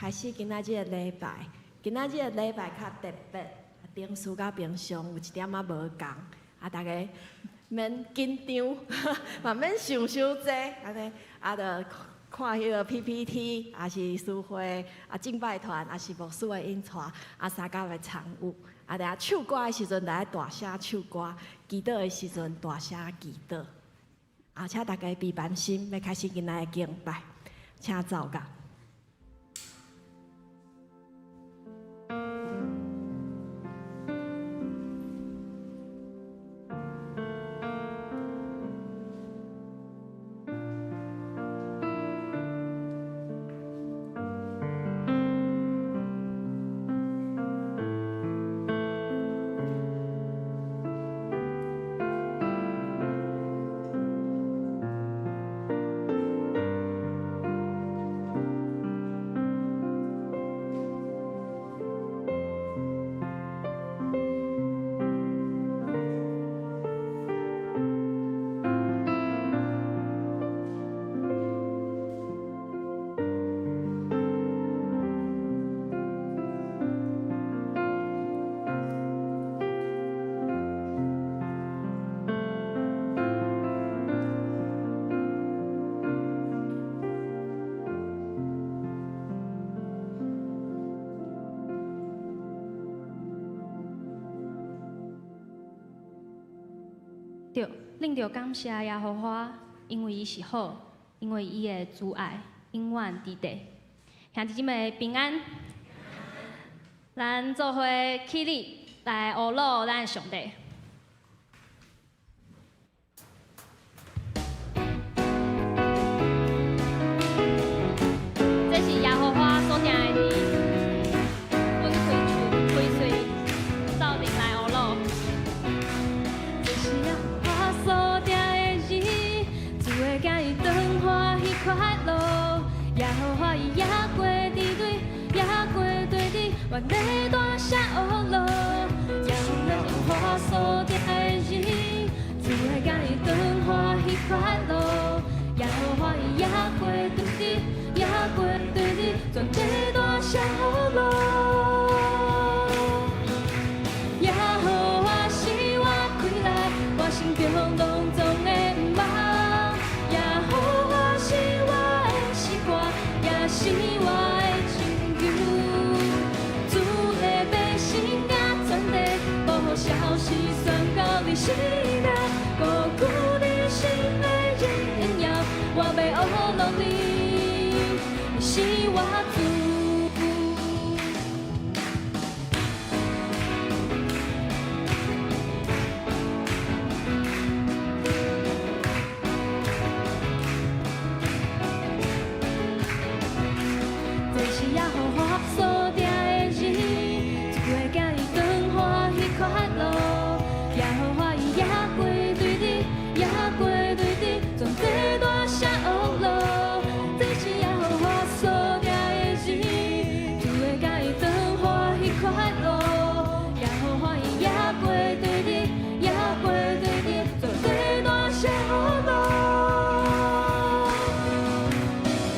開始今仔日的禮拜。今仔日的禮拜較特別，頂次佮平常有一點仔無仝，啊，大家免緊張，嘛免想傷濟，按呢，啊，就看彼个 PPT，抑是司會，啊，敬拜團，抑是牧師的引帶，啊，相共來參與。啊，等下唱歌的時陣，來大聲唱歌；祈禱的時陣，大聲祈禱。啊，請大家備班心，欲開始今仔的敬拜，請奏樂。對，恁著感謝耶和華，因為伊是好，因為伊的慈愛永遠佇地。兄弟姊妹平安，咱做伙起立來阿魯咱上帝。這是耶和華所定的日，阮開喙開喙，鬥陣來阿魯。這是耶和華所定的日，主的囝伊當歡喜快樂。耶和華伊行過佇對，行過對地，萬地大聲阿魯。耶和華所定的日，主的囝伊當歡喜快樂。耶和華伊行過對地，行過對地，全地大聲阿魯。耶和華是我氣力，我心中攏總的望。耶和華是我的詩歌，也是我的拯救。主的百姓佮全地，好消息宣告你生命，高舉你神的榮耀，我欲阿魯你，你是我主。這是耶和華所定的日，主的囝伊當歡喜快樂。耶和華伊行過對地，行過對地，全地大聲阿魯。這是耶和華所定的日，主的囝伊當歡喜快樂。耶和華伊行過對地，行過對地，全地大聲阿魯。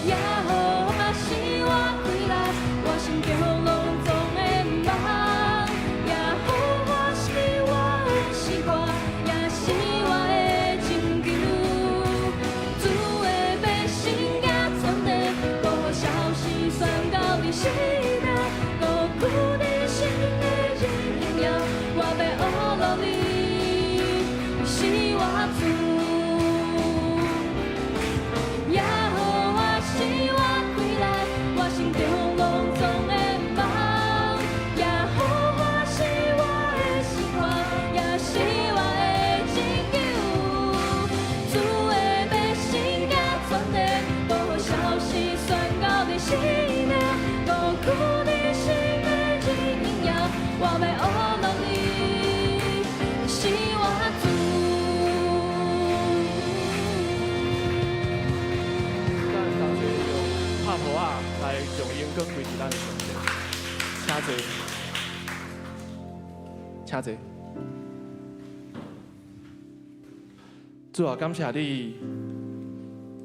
耶和華是我氣力，我心中攏總的望。耶和華是我的詩歌，也是我的拯救。主的百姓佮全地，好消息宣告你生命，高舉你神的榮耀，我欲阿魯你，你是我主。耶和華是我氣力，我心中攏總的望。耶和華是我的詩歌，也是我的拯救。主的百姓佮全地，好消息宣告你生命，高舉你神的榮耀，我欲阿魯你，你是我主。咱同齊用拍鼓仔來將榮光歸佇咱的上帝，請坐，請坐。主啊，感謝你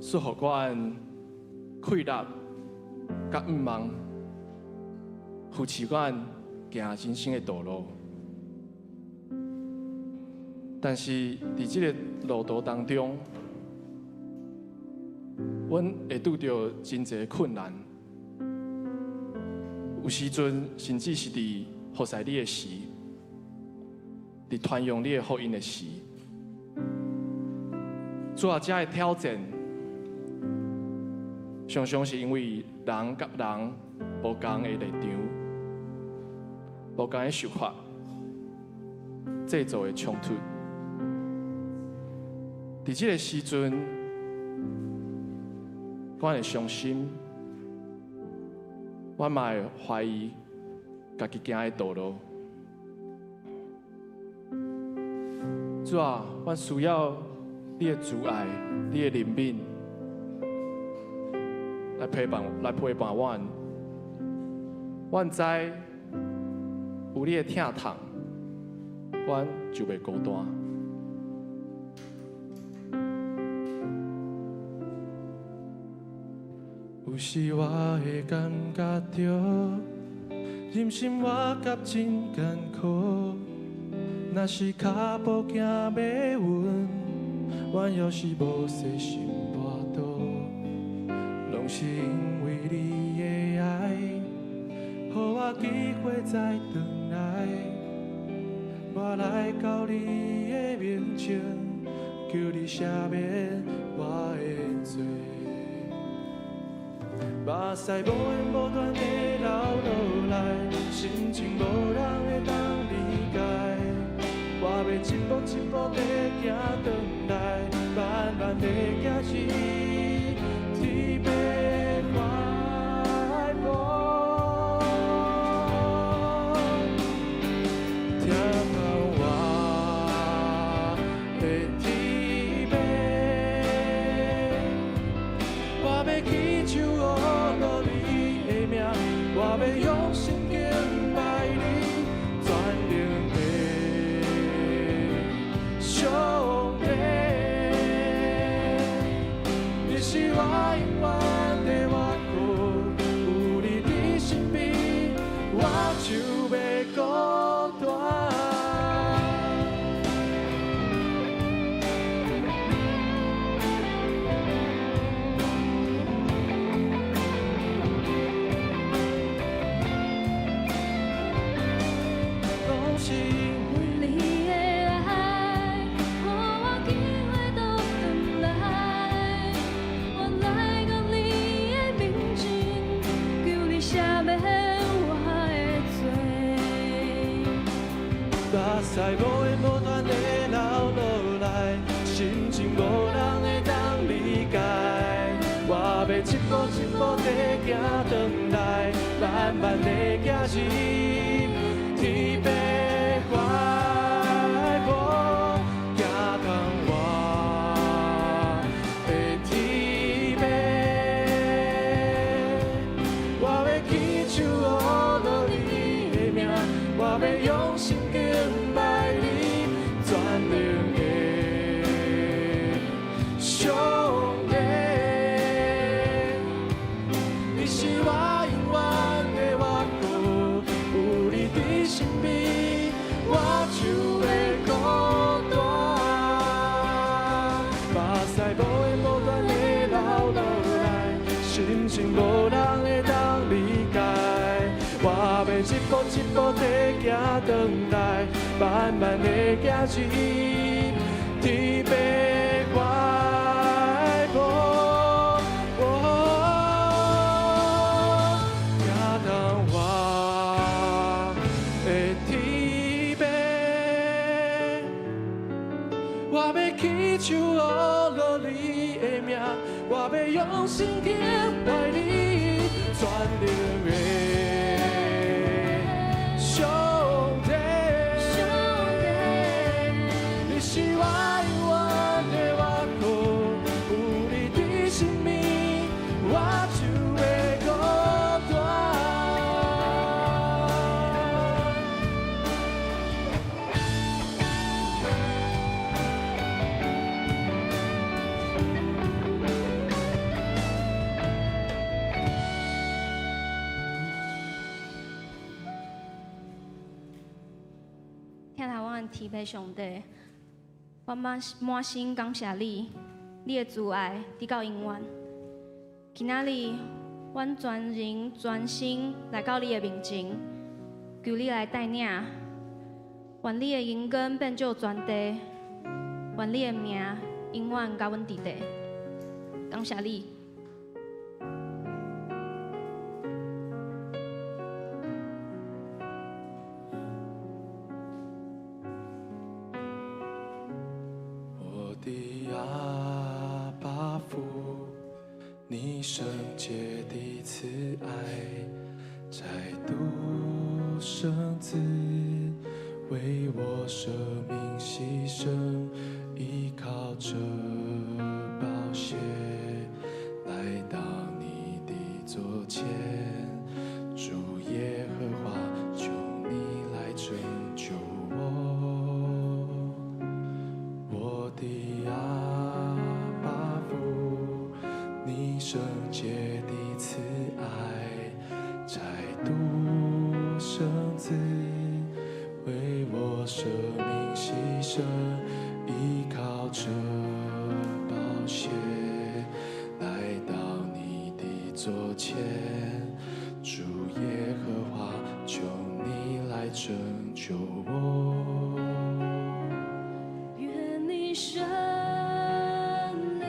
賜予阮氣力佮向望，扶持阮行人生的道路。但是佇這个路途當中，阮會拄著真濟困難，有時陣甚至是佇服侍你的時，佇傳揚你的福音的時，主啊，這的挑戰，常常是因為人佮人無仝的立場，無仝的想法，製造的衝突。佇這个時陣，阮會傷心，阮嘛會懷疑家己行的道路。主啊，阮需要你的慈愛、你的憐憫，來陪伴阮。阮知有你的疼痛，阮就袂孤單。有時我會感覺著，人生活甲真艱苦。若是跤步行袂穩，阮猶是無細心跋倒，攏是因為你的愛，予我機會再轉來。我來到你的面前，求你赦免我的罪。目屎無緣無斷地流落來，心情無人會當理解。我欲一步一步地行轉來，慢慢地行入天父懷抱。疼痛我的天父，我欲起手呼號你的名，我欲用心敬拜你，全能的上帝，你是我永遠的倚靠，有你佇身邊，我就袂孤單。攏是因為你的愛，予我機會倒轉來。我來到你的面前，求你赦免我的罪。目屎無緣無斷地流落來，心情無人會當理解。我欲一步一步地行轉來，慢慢地行入天父懷抱，行通我的天父。我欲起手呼號你的名，我欲用心敬拜你，全能的上帝。你是我永遠的倚靠，有你佇身邊，我就袂孤單。目屎無緣無斷地流落來，心情無人會當理解。我欲一步一步地行轉來，慢慢地行入天父懷抱。行通我的天父，我欲起手呼號你的名，我欲用心敬拜你，全能的上帝。上帝，你是我永遠的倚靠，有你佇身邊，我就袂孤單。來阮的天父上帝，我滿滿心感謝你，你的慈愛直到永遠。今仔日，阮全人全心來到你的面前，求你來帶領，願你的榮光遍照全地，願你的名永遠佮阮佇地。感謝你。我的阿爸父，你聖潔的慈愛，差獨生子為我捨命犧牲，依靠這寶血來到你的座前，主耶和華，求你來拯救我。我的阿爸父，你聖潔的慈愛，差獨生子為我捨命犧牲，依靠這寶血來到你的座前，主耶和華，求你來拯救我。願你聖靈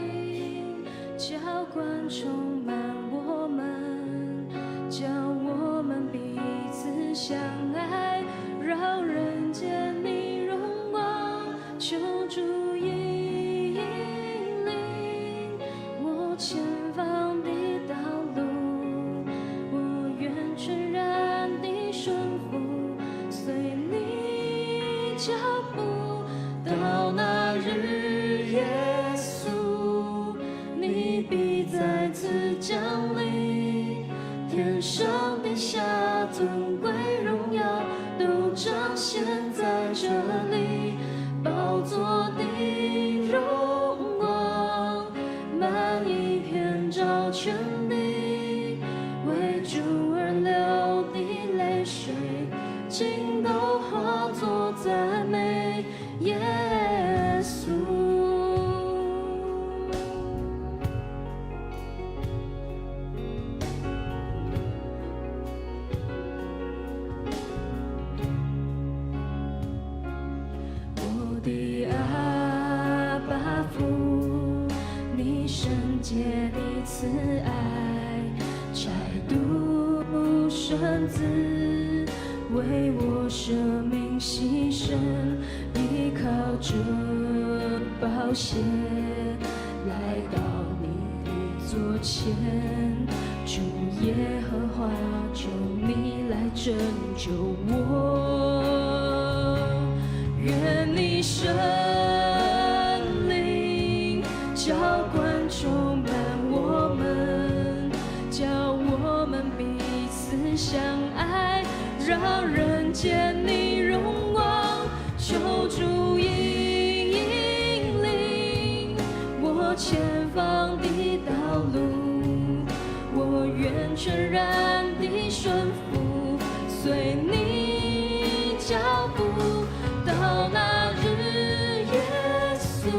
澆灌充滿我們，叫我們彼此相愛，讓人見你榮光。求主引領我前方的道路，我願全然的順服，隨你腳步。到那日，耶穌，你必再次降臨，天上地下尊貴榮耀都彰顯在這裡，寶座的榮光滿溢遍照全地，為主而流的淚水，盡都化作讚美耶穌。我的阿爸父，你聖潔的慈愛，差獨生子為我捨命犧牲，依靠這寶血來到你的座前，主耶和華，求你來拯救我。願你聖靈澆灌充滿我們，叫我們彼此相愛，讓人見你榮光。求主引領我前方的道路，我願全然的順服，隨你腳步。到那日，耶穌，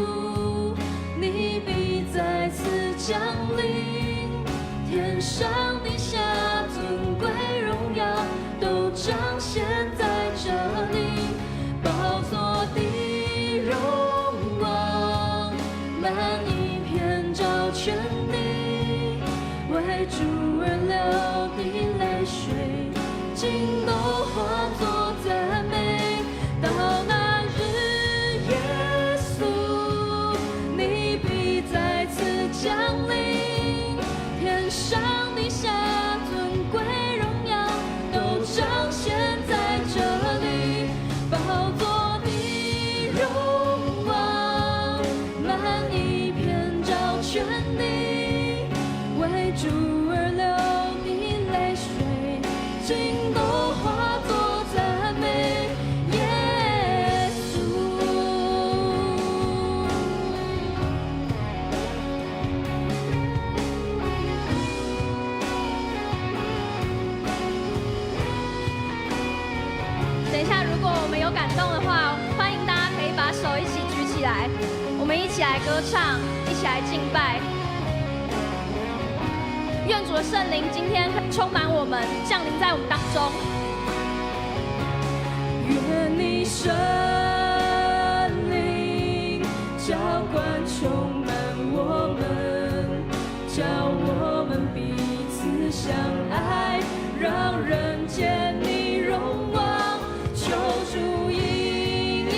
你必再次降臨，天上地下尊貴榮耀都彰顯在這裡，寶座的榮光滿溢遍照全地，為主而流的淚水，盡都化作讚美。到那日，耶穌，你必再次降臨，天上地下尊貴榮耀都彰顯在這裡，寶座的榮光滿溢遍照全地，為主而流的淚水，盡都化作讚來，我們一起來歌唱，一起來敬拜。願主的聖靈今天充滿我們，降臨在我們當中。願你聖靈澆灌充滿我們，叫我們彼此相愛，讓人見你榮光。求主引領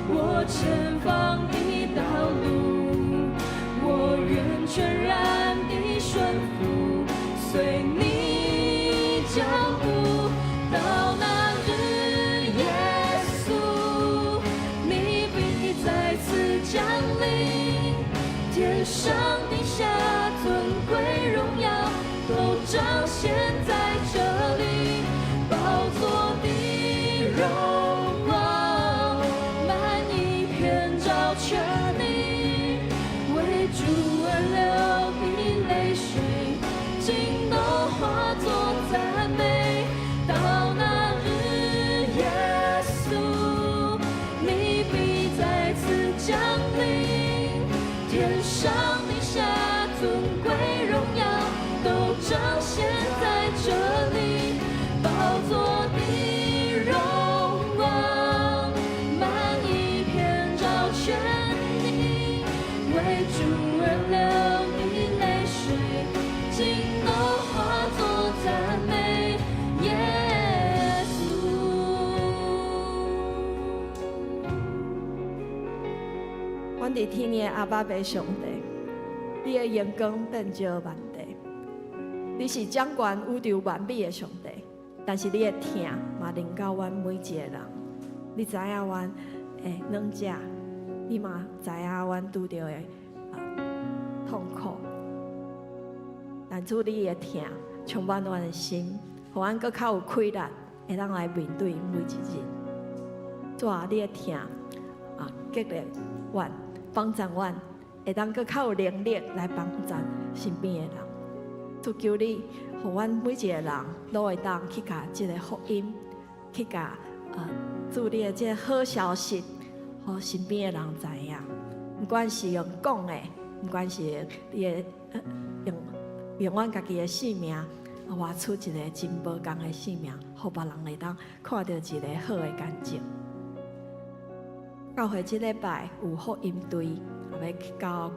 我前方的道路，我願全然的順服，隨你腳步。到那日，耶穌，你必再次降臨，天上地下尊貴榮耀都彰顯在這裡，寶座的榮光滿溢遍照全地，為主而流的淚水，盡都化作讚美。到那日，耶穌，你必再次降臨，天上地下尊貴榮耀都彰顯在這裡，寶座的榮光滿溢遍照全地，為主而流的淚水，盡都化作讚美。耶穌。阮佇天的阿爸父上帝，你的榮光遍照萬地，你是掌管宇宙萬物的上帝，但是你的疼嘛臨到阮每一個人。你知影阮的軟弱，你嘛知影阮拄著的痛苦。但主你的疼充滿阮的心，予阮閣較有氣力，會當來面對每一日。主啊，你的疼啊，激勵阮，幫助阮，會當閣較有能力來幫助身邊的人。主求你，予阮每一個人攏會當去共這个福音，去共主你的這个好消息，予身邊的人知影。毋管是用講的，毋管是你的用阮家己的性命，活出一个真無仝的生命，予別人會當看著一个好的見證。教會這禮拜有福音隊，欲去到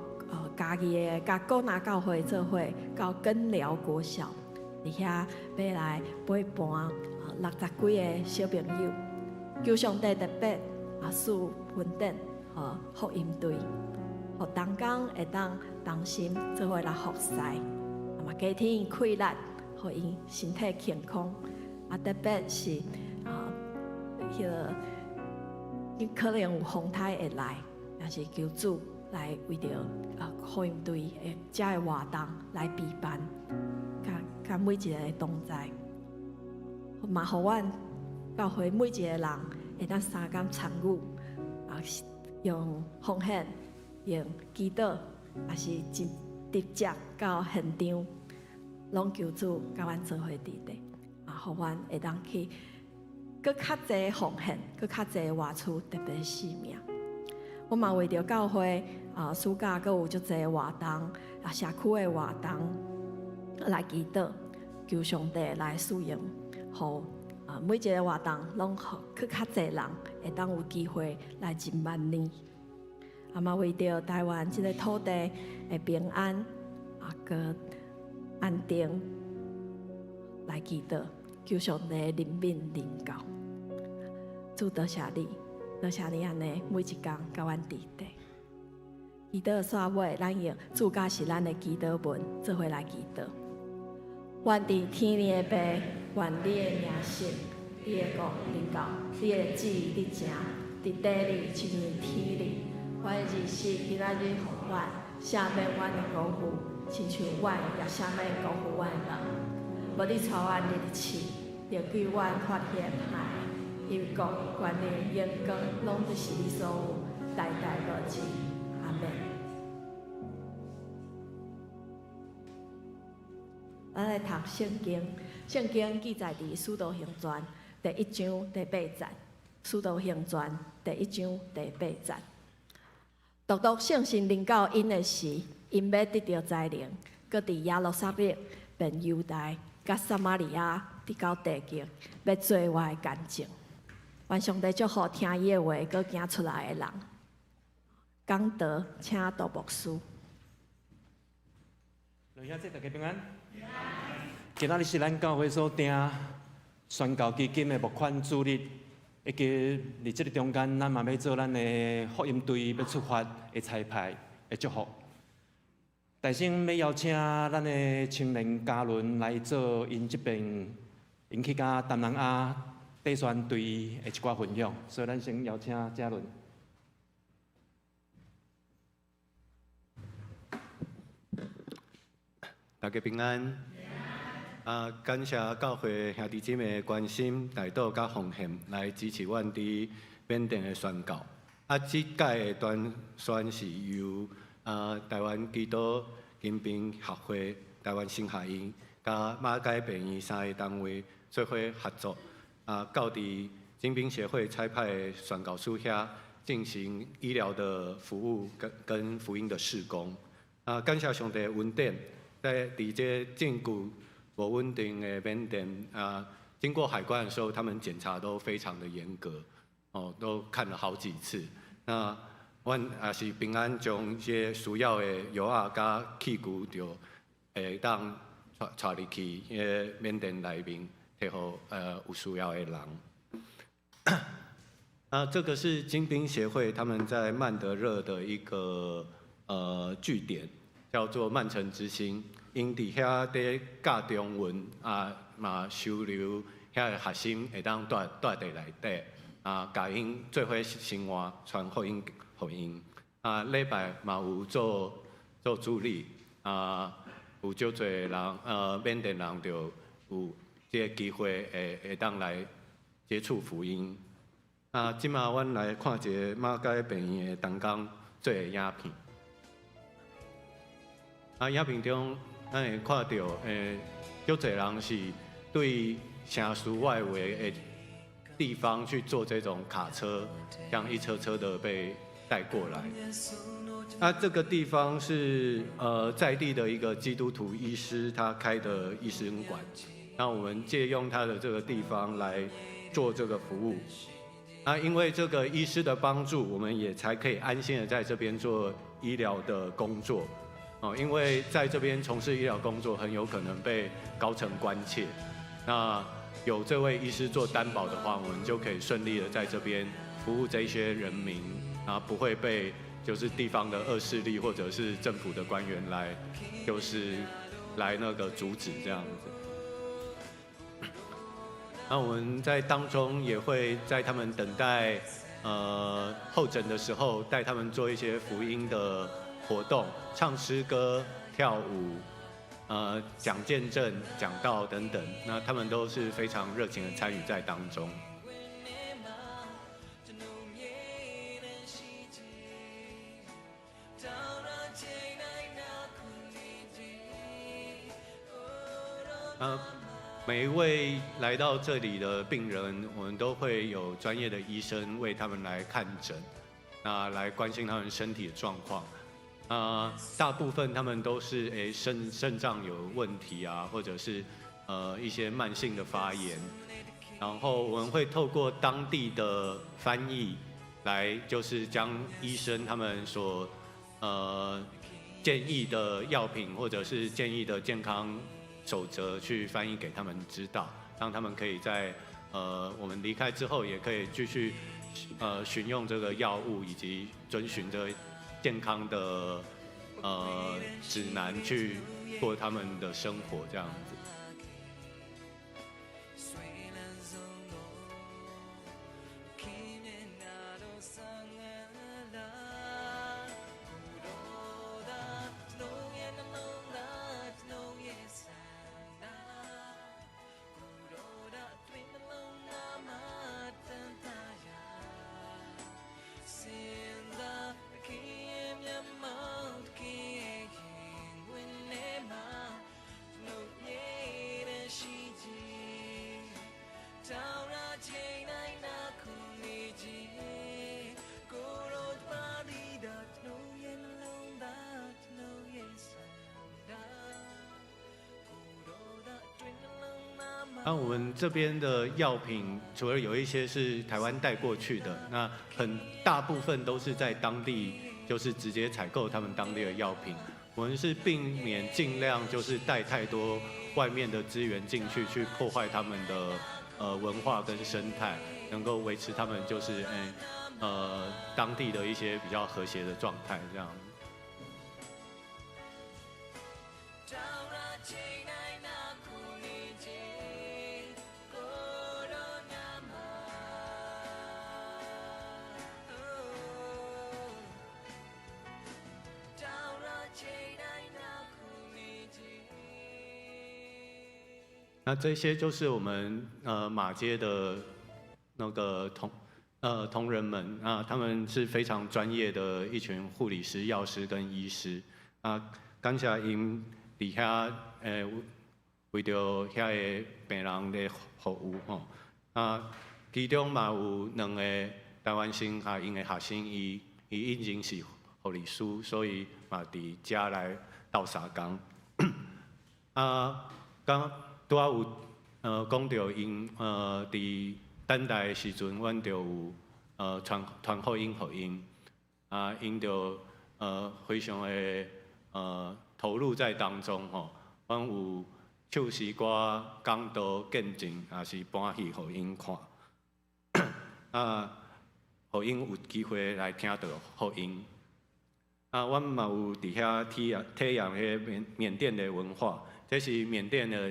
嘉義的佮果拿教會做伙，到根寮國小，佇遐欲來陪伴60幾个小朋友。求上帝特別賜恩典，予福音隊，予同工會當同心做伙來服侍，嘛加添𪜶氣力，予𪜶身體健康。特別是彼个可能有風颱會來，也是求主來為著福音隊的遮个活動來備辦，佮每一个同在，嘛予阮教會每一個人會當相共參與，用奉獻、用祈禱，抑是真直接到現場，攏求主佮阮做伙佇咧，予阮會當去閣較濟奉獻，閣較濟活出特別生命。我嘛為著教會暑假閣有足濟活動，社區的活動來祈禱，求上帝來使用，予每一个活動攏予閣較濟人會當有機會來認捌你。嘛為著台灣這个土地的平安閣安定來祈禱，求上帝憐憫臨到。主多謝你，多謝你按呢每一工佮阮佇咧。祈禱煞尾，咱用主教是咱的祈禱文，做伙來祈禱。願佇天的父，願你的名聖，你的國臨到，你的旨意得成，佇地裡親像天裡。阮的日食今仔日予阮，赦免阮的辜負，親像阮也赦免辜負阮的人。無你帶阮入去試，著救阮脫彼个歹。因為國、權力、榮光，攏都是你所有，代代無止。阿們。咱來讀聖經，聖經記載佇《使徒行傳》第一章第八節，《使徒行傳第一章第八節。獨獨聖神臨到𪜶的時，𪜶欲得著才能，閣佇耶路撒冷、遍猶大、佮撒瑪利亞，直到地極，欲做我的見證。願上帝祝福聽伊的話，閣行出來的人。講道，請杜牧師。各位兄弟，大家平安。今仔日是咱教會所訂宣教基金的募款主日，以及佇這个中間，咱嘛欲做咱的福音隊欲出發的彩排的祝福。大先欲邀請咱的青年嘉倫來做𪜶這邊，𪜶去佮東南亞短宣隊的一寡分享，所以咱先邀請嘉倫。大家平安。啊，感謝教會兄弟姊妹的關心、代禱佮奉獻，來支持阮佇緬甸的宣教。啊，這屆的短宣是由台灣基督金兵學會、台灣神學院佮馬偕病院三个單位做伙合作，啊，到佇精兵協會差派的宣教師遐進行醫療的服務跟福音的事工。啊，感謝上帝恩典，在佇這政局無穩定的緬甸啊，經過海關的時候，他們檢查都非常的嚴格，哦，都看了好幾次。那阮也是平安將這些需要的藥仔佮器具，就會當帶帶入去彼个緬甸內面，提予有需要的人。啊，這個是精兵協會他們在曼德勒的一個據點，叫做曼城之星。𪜶佇遐佇教中文啊，嘛收留遐个學生會當蹛蹛佇內底啊，共𪜶做伙生活，傳福音予𪜶。啊，禮拜嘛有做做主日啊，有足濟人緬甸人就有這个機會會會當來接觸福音。啊，這馬阮來看一个馬偕病院的同工做的影片。啊，影片中，咱會看著，足濟人是對城市外圍的地方去坐這種卡車，這樣一車車的被帶過來。啊，這個地方是在地的一個基督徒醫師他開的醫生館，那我們借用他的這個地方來做這個服務。啊，因為這個醫師的幫助，我們也才可以安心的在這邊做醫療的工作。哦，因為在這邊從事醫療工作，很有可能被高層關切。那有這位醫師做擔保的話，我們就可以順利的在這邊服務這些人民，啊，不會被就是地方的惡勢力或者是政府的官員來，就是來那個阻止這樣子。那我們在當中也會在他們等待候診的時候，帶他們做一些福音的活動，唱詩歌、跳舞，講見證、講道等等，那他們都是非常熱情的參與在當中。每一位來到這裡的病人，我們都會有專業的醫生為他們來看診，那來關心他們身體的狀況。大部分他們都是腎臟有問題啊，或者是一些慢性的發炎，然後我們會透過當地的翻譯來，就是將醫生他們所建議的藥品或者是建議的健康守則去翻譯給他們知道，讓他們可以在我們離開之後也可以繼續選用這個藥物以及遵循這健康的指南去過他們的生活，這樣子。那我們這邊的藥品，除了有一些是台灣帶過去的，那很大部分都是在當地，就是直接採購他們當地的藥品。我們是避免盡量就是帶太多外面的資源進去，去破壞他們的文化跟生態，能夠維持他們就是當地的一些比較和諧的狀態這樣。那這些就是我們馬偕的那個同仁們啊，他們是非常專業的一群護理師、藥師跟醫師啊。感謝𪜶佇遐為著遐个病人咧服務吼啊，其中嘛有兩個台灣生啊，𪜶的學生伊以前是護理師，所以嘛佇遮來鬥相共啊，剛拄仔有講著𪜶佇等待的時陣，阮就有傳福音予𪜶，啊，𪜶就非常的投入在當中吼。阮有唱詩歌、講道、見證，也是搬戲予𪜶看，啊，予𪜶有機會來聽著福音。啊，阮嘛有佇遐體驗彼個緬甸的文化，這是緬甸的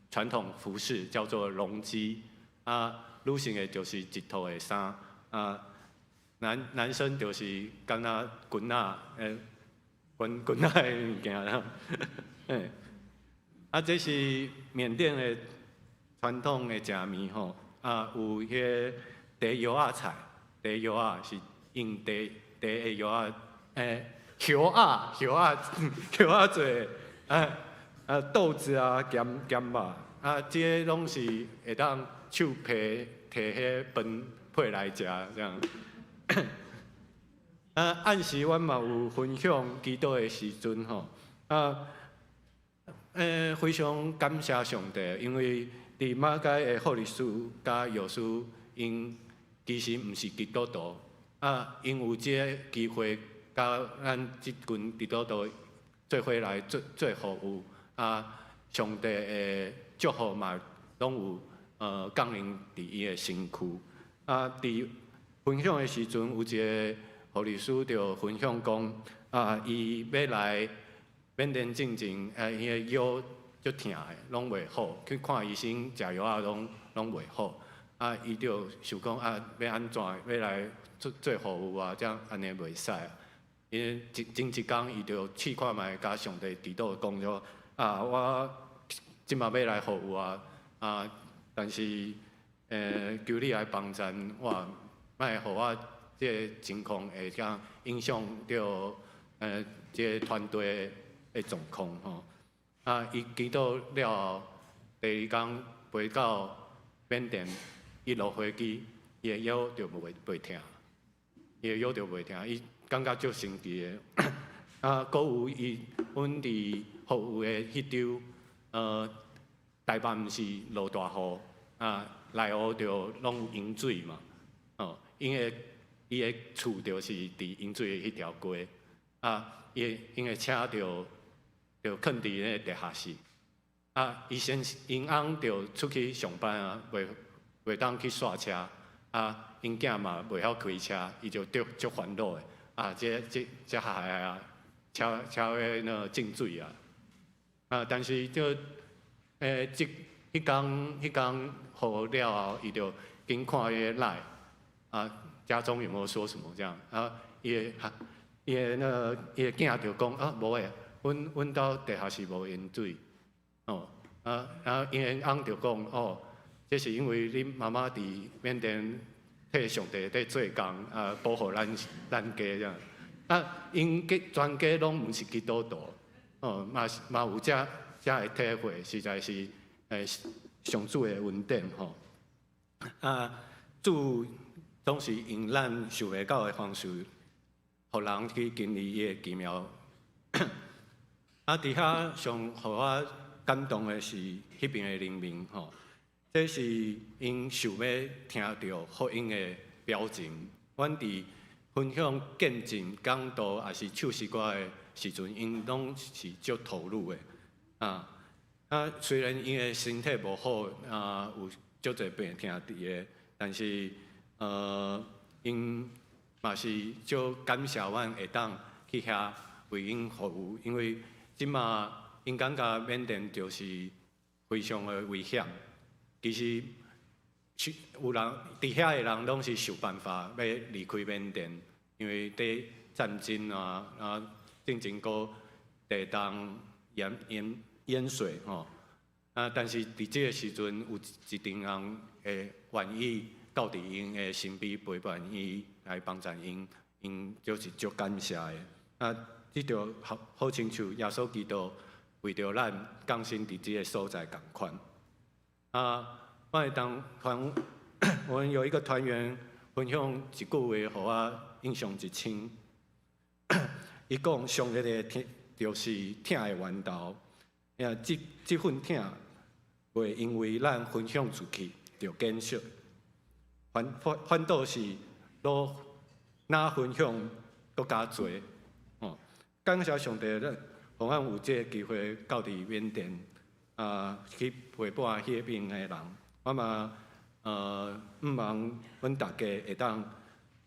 傳統服飾，叫做龍基。啊，女性的就是一套的衫，啊，男生就是敢若裙仔，裙仔的物件啦。嘿，啊，這是緬甸的傳統的食物吼，啊，有彼個茶葉仔菜，茶葉仔是用茶的葉仔，葉仔做的，啊，豆子啊，鹹肉，啊，這个攏是會當手提提彼飯配來食這樣。啊，暗時阮嘛有分享祈禱的時陣吼，啊，非常感謝上帝，因為佇馬偕的護理師佮藥師，𪜶其實毋是基督徒，啊，𪜶有這个機會佮咱這群基督徒做伙來做服務，啊，上帝的祝福嘛，攏有降臨佇伊的身軀。啊，佇分享的時陣，有一個護理師就分享講，啊，伊欲來緬甸進前，啊，伊的腰足疼的，攏袂好，去看醫生，食藥仔攏袂好。啊，伊就想講啊，欲按怎，欲來做服務啊，這樣按呢袂使。伊前一工，伊就試看覓，共上帝祈禱講說，啊，我這馬欲來服務啊，啊，但是，求你來幫贊我，莫予我這个情況會當影響著這个團隊的狀況吼。啊，伊祈禱了後，第二工飛到緬甸，伊落飛機，伊的腰就袂疼，伊的腰就袂疼，伊感覺足神奇的。啊，閣有伊，阮佇服務的彼週，台北毋是落大雨，啊，內湖就攏有淹水嘛，哦，伊的厝就是佇淹水的彼條街，啊，𪜶的車就囥佇那個地下室，啊，伊先𪜶翁就出去上班啊，袂當去煞車，啊，𪜶囝嘛袂曉開車，伊就足煩惱的，啊，這害啊，車欲那個進水啊，啊，但是就這彼工雨了後，伊就緊看彼個 LINE，啊，家中有沒有說什麼這樣，啊，伊的囝就講啊，無的，阮兜地下室無淹水，哦，啊，𪜶的翁就講哦，這是因為恁媽媽佇緬甸替上帝佇做工，啊，保護咱家這樣，啊，𪜶家全家攏毋是基督徒，哦，嘛是嘛有這个體會，實在是上主的恩典吼。啊，主總是用咱想袂到的方式，予人去經歷伊的奇妙。啊，佇遐上予我感動的是彼邊的人民吼，這是𪜶想欲聽著福音的表情。阮佇分享見證、講道，抑是唱詩歌的時陣，𪜶攏是足投入的。啊，雖然𪜶的身體無好，啊，有足濟病痛佇個，但是𪜶嘛是足感謝阮會當去遐為𪜶服務，因為這馬𪜶感覺緬甸就是非常的危險。其實，有人佇遐的人攏是想辦法欲離開緬甸，因為佇戰爭啊，啊，進前閣地動淹淹淹水吼。啊，但是佇這個時陣，有一陣人會願意到佇𪜶的身邊陪伴伊，來幫助𪜶，𪜶就是足感謝的。啊，這就好好親像耶穌基督為著咱降生佇這個所在仝款。啊，我會當團，我們有一個團員分享一句話，予我印象一深。伊講上帝的疼就是疼的源頭，啊，這份疼袂因為咱分享出去就減少，反倒是愈若分享閣加濟。哦，感謝上帝，咱予阮有這個機會到佇緬甸啊，去陪伴彼邊的人。我嘛向望阮大家會當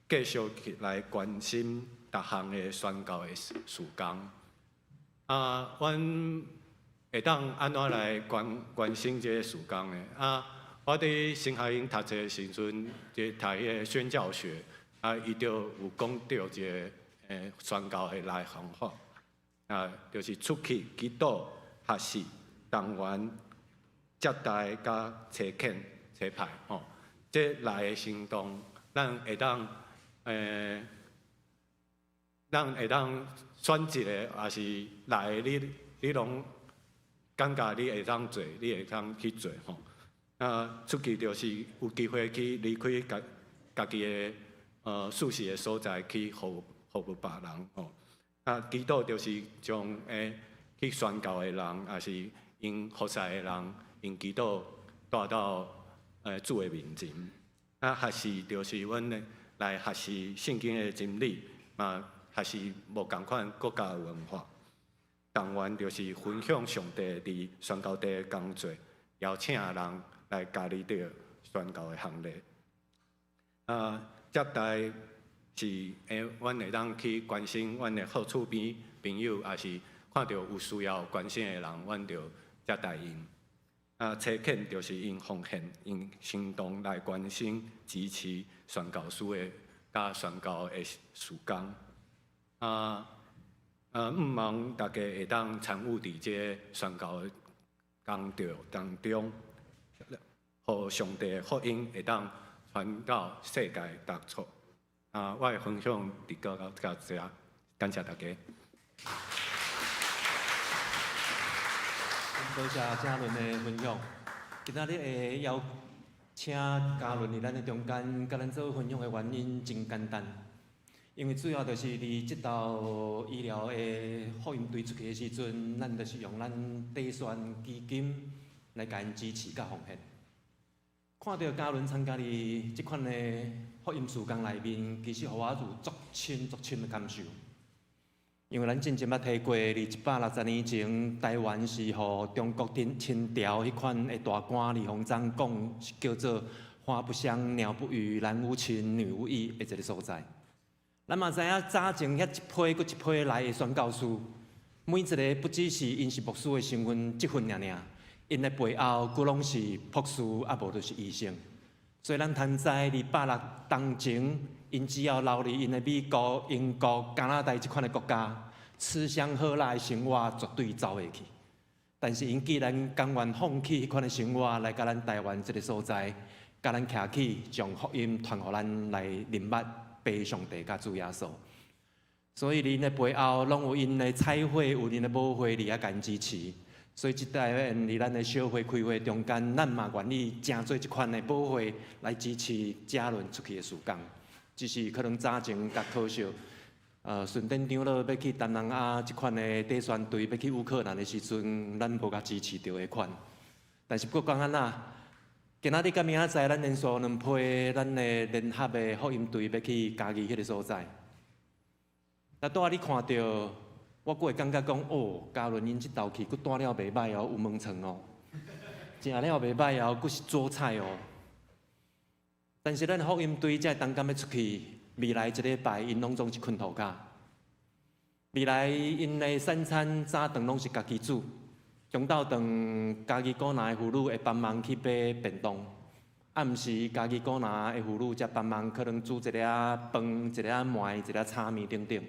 繼續去來關心逐項的宣教的事工。啊，阮會當按怎來關心這个事工呢？啊，我佇新學院讀冊的時陣，就讀彼个宣教學，啊，伊就有講著一个宣教的來方法，啊，就是出去祈禱、學習、動員、接待佮差遣、差派吼，這六个行動，咱會當選一个，抑是六个你攏感覺你會當做，你會當去做吼。啊，出去就是有機會去離開家己的舒適的所在去服務別人吼。啊，祈禱就是將去宣教的人，抑是𪜶服侍的人，用祈禱帶到主的面前。啊，學習就是阮來學習聖經的真理，嘛學習無仝款國家的文化。動員就是分享上帝佇宣教地的工作，邀請人來加入著宣教的行列。啊，接待是阮會當去關心阮的好厝邊朋友，抑是看著有需要關心的人，阮就接待𪜶。啊，差遣就是用奉獻、用行動來關心、支持宣教師的佮宣教的事工。啊，向望大家會當參與佇這个宣教的工作當中，予上帝的福音會當傳到世界各處。啊，我的分享就到遮，感謝大家。多謝嘉倫的分享。今仔日會邀請嘉倫佇咱的中間，佮咱做分享的原因真簡單，因為主要就是佇這道醫療的福音隊出去的時陣，咱就是用咱地宣基金來共𪜶支持佮奉獻。看著嘉倫參加佇這款的福音事工內面，其實予我有足深足深的感受。因為咱進前捌提過，佇160年前，台灣是予中國清朝彼款的大官李鴻章講是叫做花不香、鳥不語、男無情、女無義的一个所在。咱嘛知影早前遐一批閣一批來的宣教師，每一个不只是𪜶是牧師的身份，職份爾爾，𪜶的背後閣攏是博士，啊無就是醫生。所以咱通知佇百六當前，𪜶只要留佇𪜶的美國、英國、加拿大這款的國家，吃香喝辣的生活絕對走會去。但是𪜶既然甘願放棄彼款的生活，來共咱台灣這个所在，共咱徛起，將福音傳予咱來認捌父上帝佮主耶穌。所以𪜶的背後攏有𪜶的彩會，有𪜶的母會佇遐共𪜶支持。所以這擺佇咱的小會開會中間，咱嘛願意成做這款的母會來支持嘉倫出去的事工。只是可能早前較可惜，順典長老欲去東南亞這款的短宣隊欲去烏克蘭的時陣，咱無共支持著彼款。但是不管按怎，今仔日佮明仔載，咱連續兩批咱的聯合的福音隊欲去嘉義彼个所在。那拄仔你看著，我閣會感覺講，哦，嘉倫𪜶這道去，閣帶了袂䆀哦，有門床哦，食了袂䆀哦，閣是做菜哦。但是咱福音隊才會當敢欲出去，未來一禮拜𪜶攏總是睏塗跤。未來𪜶的三餐早頓攏是家己煮。中晝頓，嘉義古林的婦女會幫忙去買便當，暗時嘉義古林的婦女才幫忙可能煮一粒飯、一粒糜、一粒炒麵等等。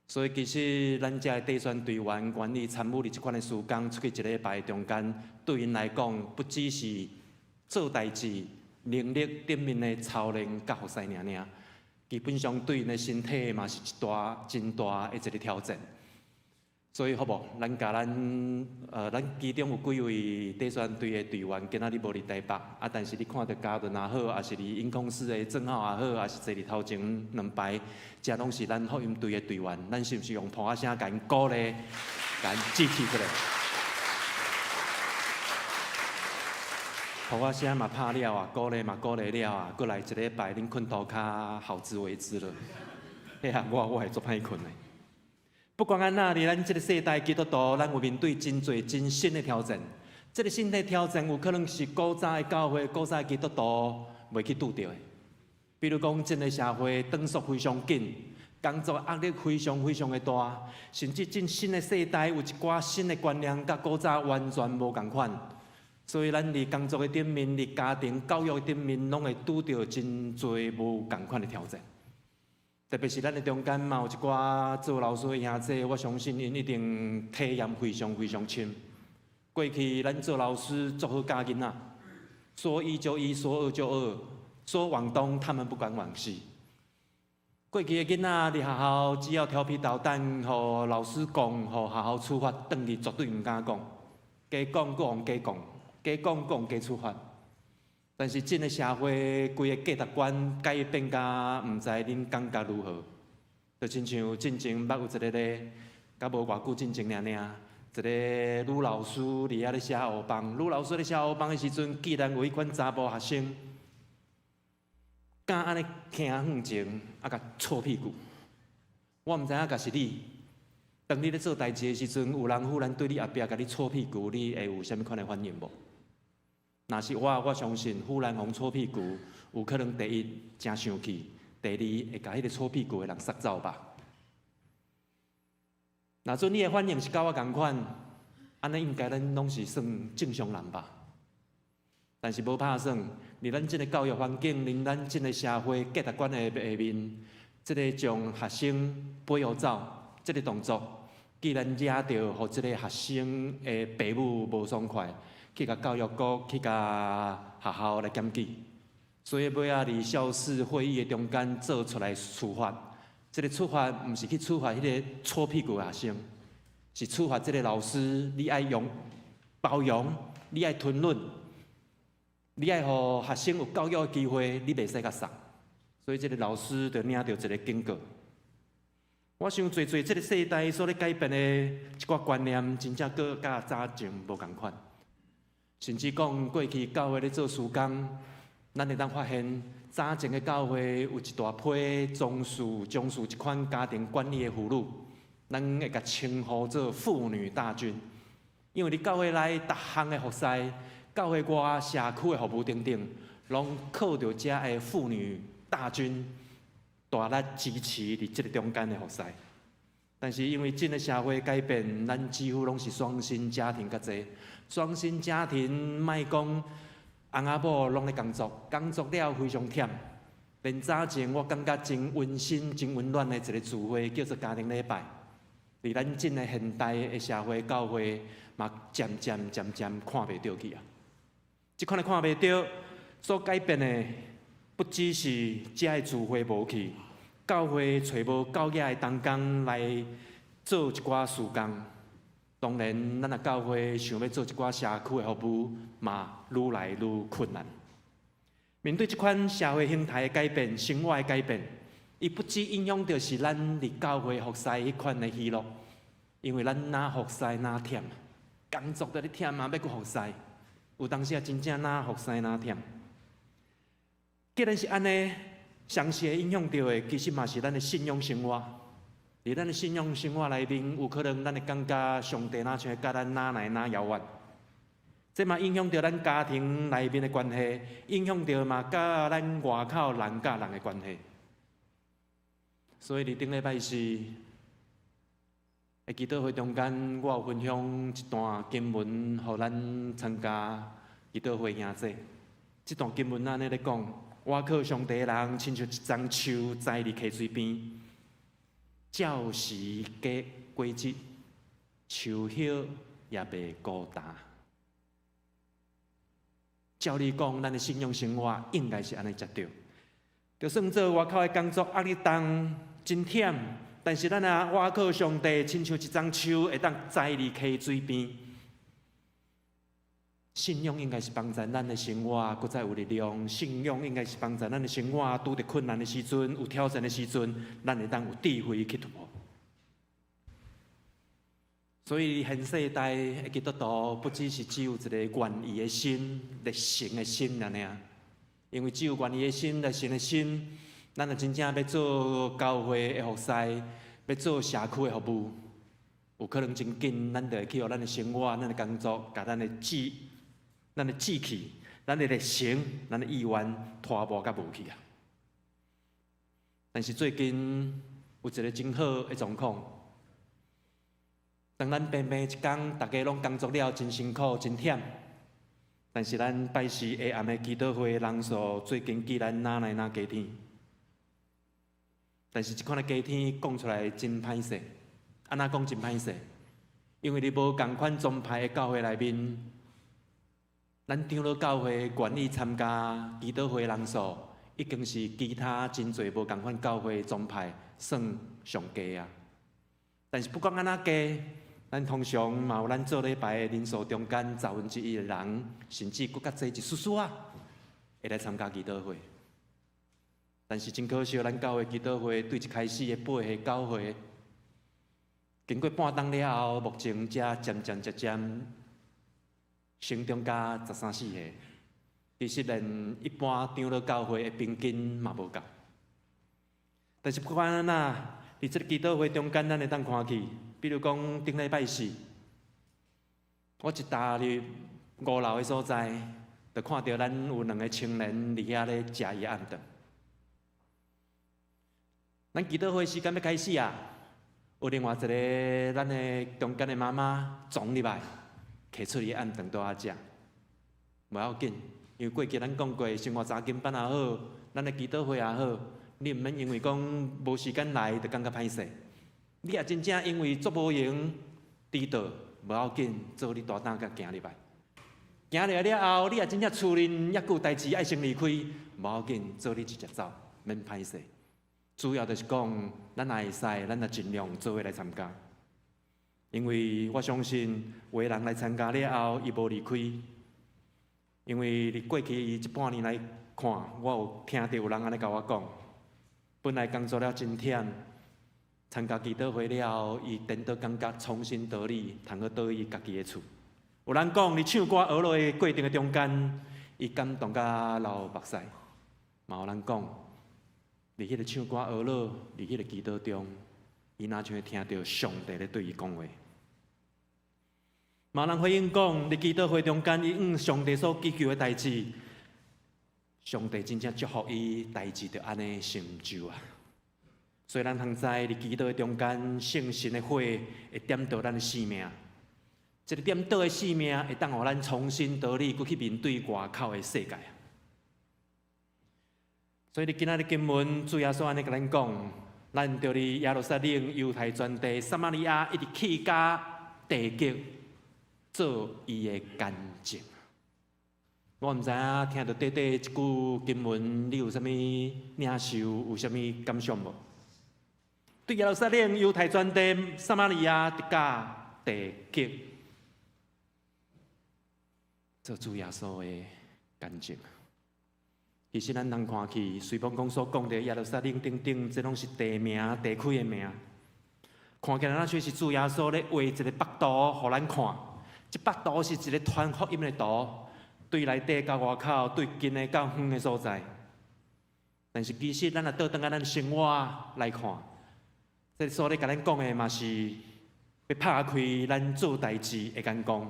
所以其實咱遮的短宣隊員願意參與佇這款的事工，出去一禮拜中間，對𪜶來講，不只是做代誌、能力頂面的操練佮服侍爾爾，基本上對𪜶的身體嘛是一大真大的一个挑戰。所以好無，咱共咱咱其中有幾位短宣隊的隊員，今仔日無佇台北，啊，但是你看著嘉倫也好，抑是佇音控室的鄭浩也好，抑是坐佇頭前兩排，這攏是咱福音隊的隊員，咱是毋是用噗仔聲共𪜶鼓勵，共𪜶支持起來？噗仔聲嘛拍了啊，鼓勵嘛鼓勵了啊，閣來一禮拜，恁睏塗跤好自為之了。彼下我會足歹睏的。不管按怎，佇咱這个世代基督徒，咱有面對真濟真新的挑戰。這个新的挑戰有可能是古早的教會、古早的基督徒袂去拄著的。比如講，這个社會轉速非常緊，工作壓力非常非常的大，甚至進新的世代有一寡新的觀念，佮古早完全無仝款。所以，咱佇工作的頂面、佇家庭教育的頂面，攏會拄著真濟無仝款的挑戰。特別是咱的中間嘛有一寡做老師的兄弟，我相信𪜶一定體驗非常非常深。過去咱做老師足好教囡仔，說一就一，說二就二，說往東他們不敢往西。過去的囡仔佇學校只要調皮搗蛋，予老師講，予學校處罰，轉去絕對毋敢講，加講閣予加講，加講閣予加處罰。但是，這个社會規个價值觀改變甲，毋知恁感覺如何？就親像進前捌有一个咧，敢無偌久進前爾爾，一个女老師佇遐咧寫黑板，女老師咧寫黑板的時陣，竟然有彼款查埔學生，敢按呢行向前，啊，共挫屁股。我毋知影，若是你，當你咧做代誌的時陣，有人忽然對你後壁共你挫屁股，你會有啥物款的反應無？若是我，我相信忽然予挫屁股，有可能第一誠生氣，第二會共彼个挫屁股的人殺走吧。若準你的反應是佮我仝款，按呢應該咱攏是算正常人吧？但是無拍算，佇咱這个教育環境，佇咱這个社會價值觀的下面，這个將學生背予走，這个動作，既然惹著予這个學生的爸母無爽快，去共教育局，去共學校來檢舉，所以尾仔佇校事會議的中間做出來處罰。這个處罰毋是去處罰彼个挫屁股的學生，是處罰這个老師。你愛用包容，你愛吞忍，你愛予學生有教育的機會，你袂使共捒。所以這个老師就領著一个警告。我想濟濟這个世代所咧改變的一寡觀念，真正閣佮早前無仝款。甚至講過去教會咧做事工，咱會當發現早前的教會有一大批從事這款家庭管理的婦女，咱會共稱呼做婦女大軍。因為佇教會內逐項的服侍、教會外社區的服務等等，攏靠著遮的婦女大軍大力支持佇這个中間的服侍。但是因為這个社會改變，咱幾乎攏是雙薪家庭較濟。雙薪家庭，莫講翁仔某攏咧工作，工作了非常忝。連早前我感覺真溫馨、真溫暖的一个聚會，叫做家庭禮拜。佇咱這个現代的社會教會，嘛漸漸漸漸看袂著去啊。這款的看袂著，所改變的不只是遮的聚會無去，教會揣無夠額的同工來做一寡事工。當然，咱若教會想欲做一寡社區的服務，嘛愈來愈困難。面對這款社會形態的改變、生活的改變，伊不只影響著是咱佇教會服侍彼款的喜樂，因為咱若服侍若忝，工作都咧忝啊，欲閣服侍。有當時啊，真正若服侍若忝。既然是按呢，相時會影響著的，其實嘛是咱的信仰生活。佇咱的信仰生活內面，有可能咱會感覺上帝若像佮咱若來若遙遠。這嘛影響著咱家庭內面的關係，影響著嘛佮咱外口人佮人的關係。所以佇頂禮拜四的祈禱會中間，我有分享一段經文，予咱參加祈禱會兄弟。這段經文按呢咧講：倚靠上帝的人，親像一欉樹栽佇溪水邊，照時結果子，樹葉也袂枯焦。照理講，咱的信仰生活應該是按呢才對。就算做外口的工作壓力重、真忝，但是咱若倚靠上帝，親像一欉樹會當栽佇溪水邊。信仰應該是幫助咱的生活閣再有力量。信仰應該是幫助咱的生活拄著困難的時陣、有挑戰的時陣，咱會當有智慧去突破。所以現世代的基督徒不只是只有一個願意的心、熱誠的心爾爾。因為只有願意的心、熱誠的心，咱若真正欲做教會的服侍，欲做社區的服務，有可能真緊，咱就會去予咱的生活、咱的工作，共咱的志氣、咱的熱誠、咱的意願拖磨甲無去啊。但是最近有一個真好的狀況，當咱平平一工，逐家攏工作了真辛苦、真忝，但是咱拜四下暗的祈禱會人數最近幾咱若來若加添，但是這款的加添講出來真歹勢，按怎講真歹勢？因為佇無仝款宗派的教會內面，咱長老教會願意參加祈禱會人數，已經是其他真濟無仝款教會宗派算上低啊。但是不管按怎加，咱通常嘛有咱做禮拜的人數中間1/10的人，甚至閣較濟一絲絲仔，會來參加祈禱會。但是真可惜，咱教會祈禱會對一開始的8歲、9歲，經過半冬了後，目前才漸漸漸漸成長到13、14歲。其實連一般長老教會的平均嘛無夠。但是不管按怎，佇這个祈禱會中間，咱會當看去，比如講頂禮拜四，我一踏入五樓的所在，就看著咱有兩个青年佇遐咧食伊的暗頓。咱祈禱會時間欲開始啊，有另外一个咱的中間的媽媽傱入來，提出伊的暗頓佇遐食，無要緊，因為過去咱講過，生活查經班也好，咱的祈禱會也好，你毋免因為講無時間來就感覺歹勢。你若真正因為足無閒遲到，無要緊，做你大膽共行入來。行入來了後，你若真正厝裡猶閣有代誌愛先離開，無要緊，做你直接走，免歹勢。主要就是講，咱若會使，咱就盡量做伙來參加。因為我相信，有的人來參加了後，伊無離開。因為佇過去這半年來看，我有聽著有人按呢共我講，本來工作了真忝，參加祈禱會了後，伊顛倒感覺重新得力，通去倒伊家己的厝。有人講，佇唱歌學落的過程的中間，伊感動甲流目屎。嘛有人講，佇彼个唱歌學落，佇彼个祈禱中，伊若像會聽著上帝咧對伊講話。嘛有人回應講，佇祈禱會中間，伊向上帝所祈求的代誌，上帝真正祝福伊，代誌就按呢成就啊！所以咱通知，佇祈禱的中間，聖神的火會點著咱的生命。這个點著的生命，會當予咱重新得力，閣去面對外口的世界。所以，佇今仔日經文，主耶穌按呢共咱講，咱著佇耶路撒冷、猶太全地、撒瑪利亞，一直去到地極，做伊的見證。我毋知影聽著短短這句經文，你有啥物領受，有啥物感想無？對耶路撒冷、猶太全地、撒瑪利亞，直到地極，做主耶穌的見證。其實咱通看去，隨便講所講的耶路撒冷等等，這攏是地名、地區的名。看起來若像是主耶穌咧畫一个幅圖，予咱看。這幅圖是一个傳福音的圖。對內底到外口，對近的到遠的所在。但是其實咱若倒轉來咱生活來看，這所咧共咱講的嘛是欲拍開咱做代誌的眼光，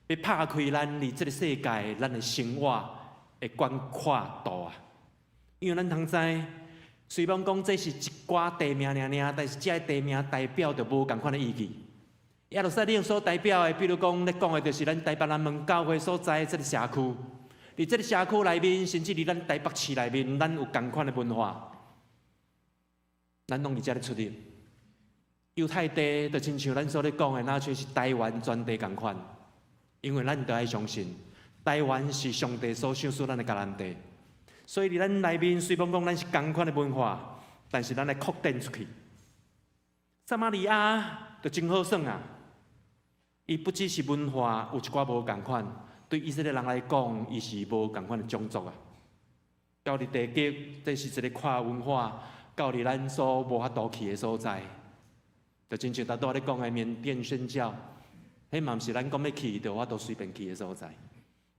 欲拍開咱佇這个世界咱的生活的廣闊度啊。因為咱通知，雖罔講這是一寡地名爾爾，但是這个地名代表著無仝款的意義。耶路撒冷所代表的，比如講，咧講的就是咱台北南門教會所在的這个社區。佇這个社區內面，甚至佇咱台北市內面，咱有仝款的文化，咱攏佇遮咧出入。猶太地就親像咱所咧講的，若像是台灣全地仝款，因為咱都愛相信，台灣是上帝所賞賜咱的迦南地。所以佇咱內面，雖罔講咱是仝款的文化，但是咱來擴展出去。撒瑪利亞就真好耍啊！伊不只是文化有一寡無仝款，對以色列人來講，伊是無仝款的種族啊。到佇地極，這是一個跨文化，到佇咱所無法度去的所在，就親像頭拄仔咧講的緬甸宣教，彼嘛毋是咱講欲去，就有法度隨便去的所在。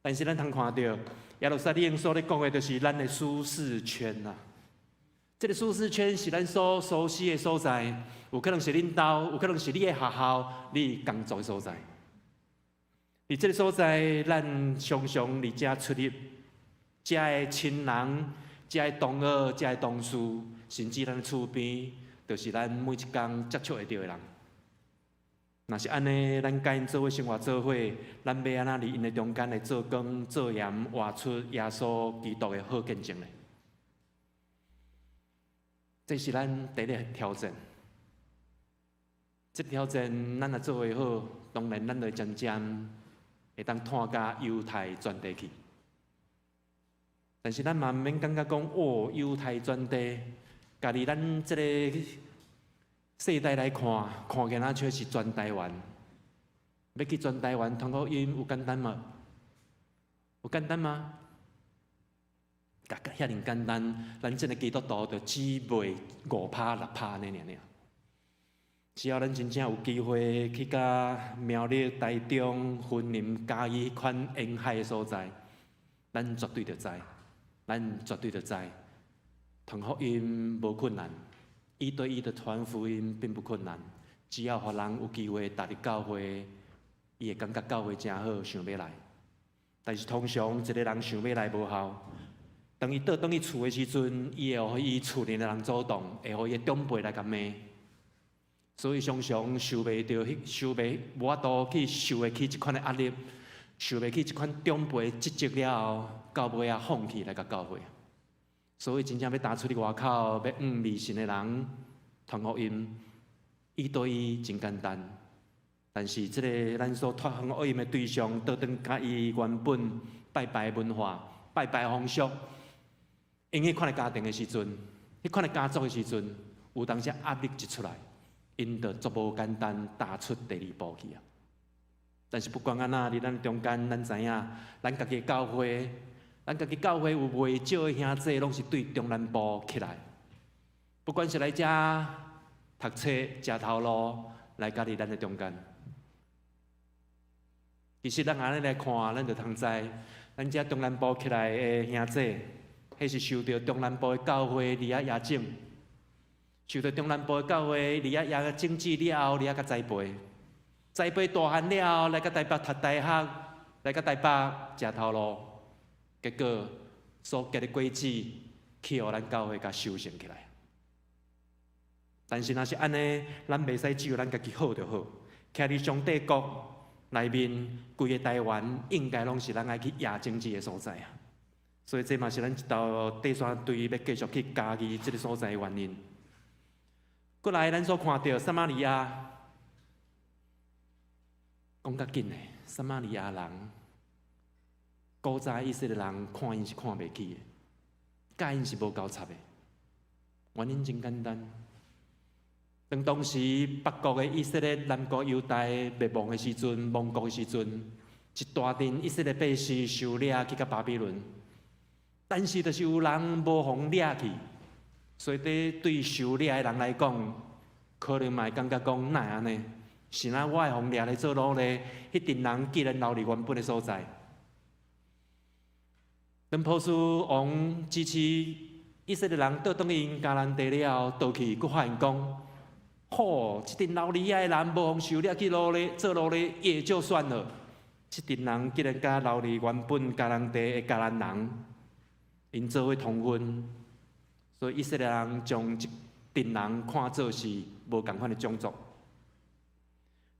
但是咱通看著耶路撒冷所咧講的，就是咱的舒適圈啊。這个舒適圈是咱所熟悉的所在，有可能是恁兜，有可能是你的學校、你工作的所在。佇這个所在，咱常常佇遮出入，遮的親人、遮的同學、遮的同事，甚至咱厝邊，就是咱每一工接觸會著的人。若是按呢，咱佮𪜶做伙生活做伙，咱欲按怎佇𪜶的中間來做光、做鹽，活出耶穌基督的好見證呢？這是咱第一个挑戰。這個挑戰，咱若做會好，當然咱就漸漸會當拓到猶太全地去。但是咱嘛毋免感覺講，哦，猶太全地，家己咱這個世代來看，看起來卻是全台灣。欲去全台灣傳福音有簡單嗎？有簡單嗎？共遐爾簡單，咱這个基督徒就只賣5趴6趴按呢爾爾。只要咱真正有機會去共苗栗、台中、雲林、嘉義彼款沿海的所在，咱絕對就知，咱絕對就知，傳福音無困難，一對一的傳福音並不困難，只要予人有機會踏入教會，伊會感覺教會誠好，想欲來。但是通常一个人想欲來無效。當伊倒轉去厝的時陣，伊會予伊厝裡的人阻擋，會予伊的長輩來共罵，所以常常受袂著，受袂無法度去受會起這款的壓力，受袂起這款長輩指責了後，到尾仔放棄來共教會。所以真正欲踏出去外口，欲向未信的人傳福音，一對一真簡單，但是這个咱所傳福音的對象，倒轉佮伊原本拜拜文化、拜拜風俗。𪜶彼款的家庭的時陣，彼款的家族的時陣，有當時壓力一出來，𪜶就足無簡單踏出第二步去啊。但是不管按怎，佇咱中間，咱知影，咱家己教會，咱家己教會有袂少的兄弟，攏是對中南部起來。不管是來遮讀冊、食頭路，來佮佇咱的中間。其實咱按呢來看，咱就通知，咱遮中南部起來的兄弟。彼是受著中南部的教會佇遐邀請，受著中南部的教會佇遐邀種子了後，佇遐共栽培，栽培大漢了後，來到台北讀大學，來到台北食頭路，結果所結的果子，去予咱教會共收成起來。但是若是按呢，咱袂使只有咱家己好就好，徛佇上帝國內面，規个台灣應該攏是咱愛去掖種子的所在啊！所以這嘛是咱一道爬山隊欲繼續去嘉義這个所在的原因。過來，咱所看著撒瑪利亞，講較緊的，撒瑪利亞人，古早以色列人看𪜶是看袂起的，佮𪜶是無交插的。原因真簡單，當當時北國的以色列、南國猶大滅亡的時陣，亡國的時陣，一大陣以色列百姓受掠去到巴比倫。但是，就是有人無予掠去，所以對對受掠的人來講，可能嘛會感覺講，哪會按呢？是哪我會予掠來做奴隸？彼陣人既然留佇原本的所在，當波斯王支持以色列人倒轉去𪜶迦南地了後，倒去閣發現講，吼，這陣流離遐的人無予受掠去奴隸做奴隸也就算了，這陣人竟然佮留佇原本迦南地的迦南人，𪜶做伙通婚，所以以色列人將這陣人看做是無仝款的種族。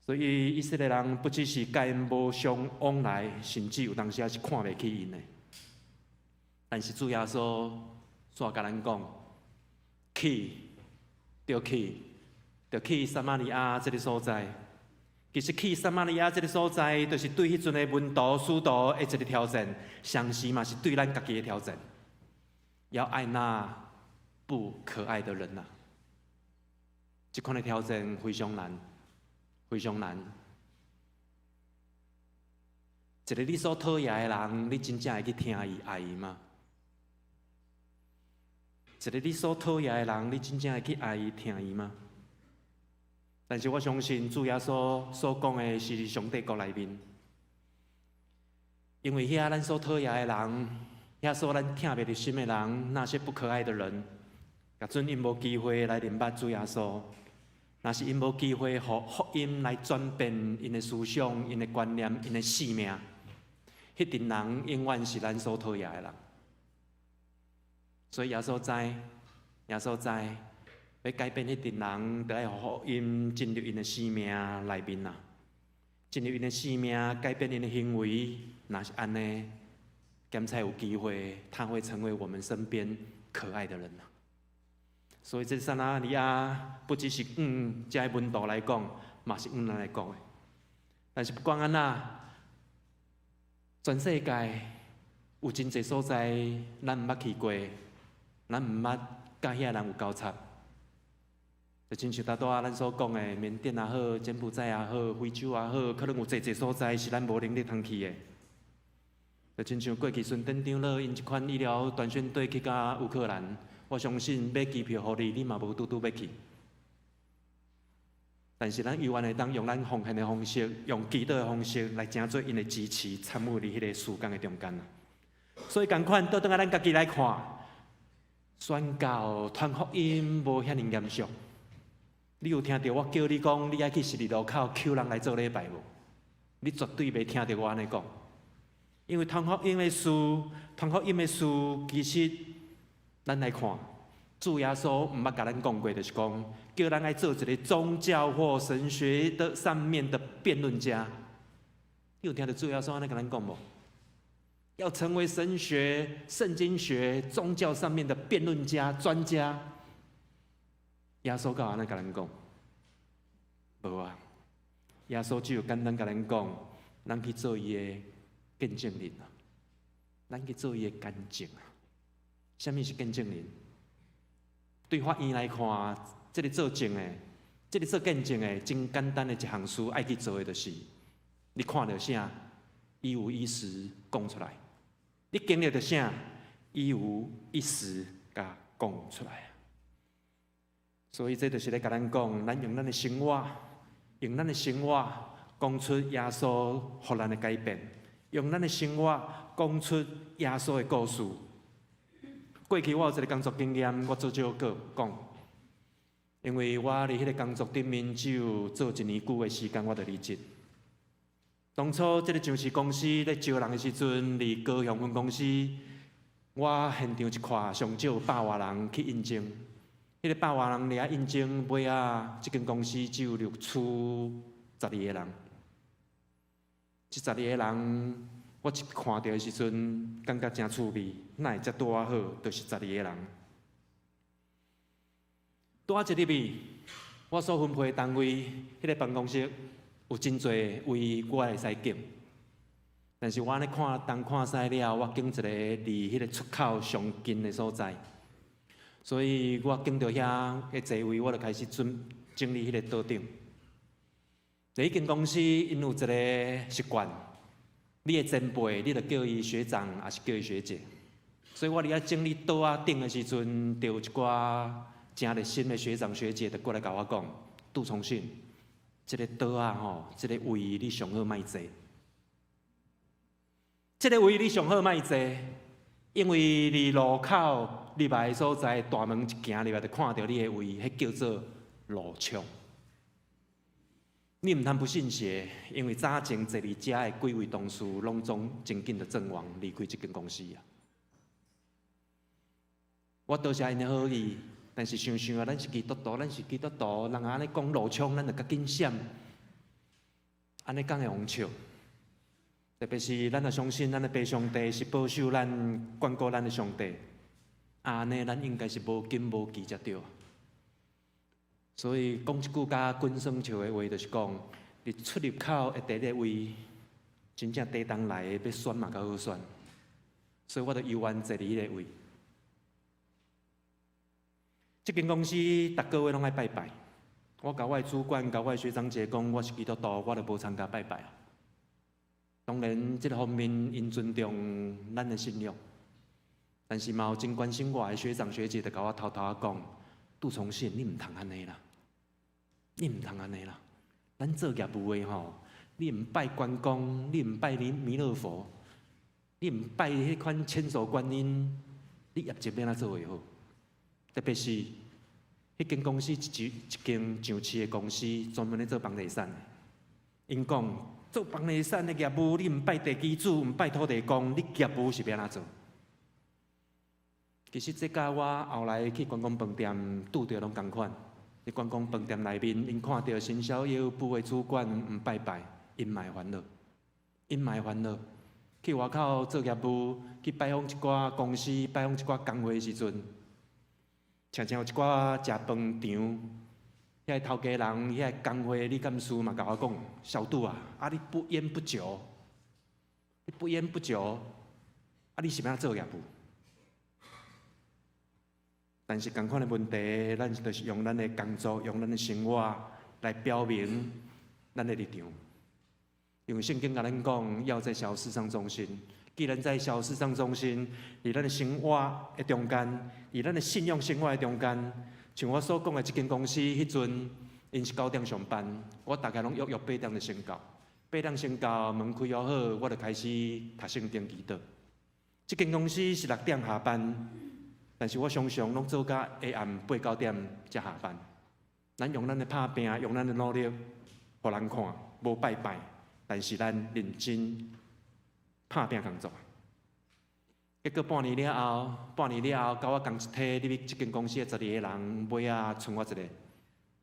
所以以色列人不只是佮𪜶無相往來，甚至有當時也是看袂起𪜶的。但是主耶穌煞共咱講，去，著去，著去撒瑪利亞這个所在。其實去撒瑪利亞這个所在，就是對彼陣的門徒、使徒的一个挑戰，同時嘛是對咱家己的挑戰。要愛那不可愛的人啊！這款的挑戰非常難，非常難。一个你所討厭的人，你真正會去疼伊、愛伊嗎？一个你所討厭的人，你真正會去愛伊、疼伊嗎？但是我相信主耶穌所講的是上帝國內面，因為遐咱所討厭的人，遐所咱疼袂入心的人，那些不可愛的人，假準𪜶無機會來認捌主耶穌，若是𪜶無機會予福音來轉變𪜶的思想、𪜶的觀念、𪜶的性命，彼陣人永遠是咱所討厭的人。所以耶穌知，耶穌知，欲改變彼陣人，著愛予福音進入𪜶的生命內面啊！進入𪜶的生命，改變𪜶的行為，若是按呢，敢才有機會，他會成為我們身邊可愛的人啊！所以這撒瑪利亞不只是這个門徒來講，嘛是向咱來講的。但是不管按怎，全世界有真濟所在，咱毋捌去過。咱毋捌佮遐人有交叉，就親像拄仔咱所講的，緬甸也好，柬埔寨也好，非洲也好，可能有濟濟所在是咱無能力通去的。就親像過去孫典長老𪜶這款醫療短宣隊去到烏克蘭，我相信買機票予你，你嘛無拄拄欲去。但是咱猶原會當用咱奉獻的方式，用祈禱的方式來成做𪜶的支持，參與佇彼個事工的中間。所以仝款倒轉來咱家己來看。宣教傳福音無遐爾嚴肅。你有聽著我叫你講，你愛去十字路口抾人來做禮拜無？你絕對袂聽著我按呢講。因為傳福音的事，傳福音的事，其實咱來看，主耶穌毋捌共咱講過，就是講叫咱愛做一个宗教或神學的上面的辯論家。你有聽著主耶穌按呢共咱講無？要成為神學、聖經學、宗教上面的辯論家、專家，耶穌敢有按呢共咱講？無啊！耶穌只有簡單共咱講，咱去做伊的見證人啊！咱去做伊的見證啊！啥物是見證人？對法院來看，這个做證的，這个做見證的，真簡單的一項事，愛去做的就是，你看著啥，一五一十講出來。你經歷著啥，一五一十共講出來。所以這就是咧共咱講，咱用咱的生活，用咱的生活講出耶穌予咱的改變，用咱的生活講出耶穌的故事。過去我有一个工作經驗，我做少閣講，因為我佇彼个工作頂面只有做一年久的時間，我就離職。當初這个上市公司咧招人的時陣，佇高雄分公司，我現場一看，上少百外人去應徵。彼个百外人佇遐應徵，尾仔這間公司只有錄取12個人。這十二個人，我一看著的時陣，感覺誠趣味，哪會遮拄仔好，就是十二個人。拄仔一入去，我所分配的單位，彼个辦公室有真濟位我會使揀，但是我按呢看東看西了，我揀一个離彼个出口上近的所在，所以我揀著遐个座位，我就開始準整理彼个桌頂。佇彼間公司，𪜶有一个習慣，你的前輩，你就叫伊學長，抑是叫伊學姐。所以我佇遐整理桌仔頂的時陣，就有一寡誠熱心的學長學姐就過來共我講：杜崇信，這个桌仔吼，這个位你上好莫坐。這个位你上好莫坐，因為佇路口入來的所在，大門一行入來就看著你的位，彼叫做路暢。你毋通不信邪，因為早前坐佇遮的幾位同事，攏總真緊就陣亡離開這間公司啊。我多謝𪜶的好意，但是想想啊，咱是基督徒，咱是基督徒，人按呢講路暢，咱就較緊閃，按呢敢會予人笑？特別是咱若相信咱的父上帝是保守咱、眷顧咱的上帝，按呢咱應該是無禁無忌才對。所以講一句較滾耍笑的話，就是講，佇出入口的第一個位，真正地東來的欲選嘛較好選，所以我就猶原坐佇彼个位。這間公司逐個月攏愛拜拜，我共我的主管、共我的學長姐講，我是基督徒，我就無參加拜拜。當然，這個方面𪜶尊重咱的信仰，但是嘛有真關心我的學長學姐，就共我偷偷仔講：杜崇信，你毋通按呢啦，你毋通按呢啦。咱做業務的吼，你毋拜關公，你毋拜彌勒佛，你毋拜彼款千手觀音，你業績欲按怎做會好？特別是彼間公司一間上市的公司，專門咧做房地產的。𪜶講做房地產的業務，你毋拜地基主，毋拜土地公，你業務是欲按怎做？其實這佮我後來去關公飯店拄著攏仝款。佇關公飯店內面，𪜶看著行銷業務部的主管毋拜拜，𪜶嘛會煩惱，𪜶嘛會煩惱。去外口做業務，去拜訪一寡公司、拜訪一寡工會的時陣，常常有一寡食飯場，遐個頭家人、遐個工會理監事嘛，共我講：小杜啊，啊你不菸不酒，你不菸不酒，啊你是欲按怎做業務？但是仝款的問題，咱就是用咱的工作、用咱的生活來表明咱的立場。因為聖經共咱講，要在小事上忠心。既然在小事上忠心，佇咱的生活的中間，佇咱的信仰生活的中間，像我所講的這間公司，彼陣𪜶是9點上班，我逐家攏約約八點就先到，八點先到，門開好，我就開始讀聖經祈禱。這間公司是6點下班，但是我常常攏做甲下暗八九點才下班。咱用咱的拍拚，用咱的努力，予人看，無拜拜，但是咱認真拍拚工作。結果半年了後，半年了後，佮我仝一梯入去這間公司的12個人，尾仔賰我一个。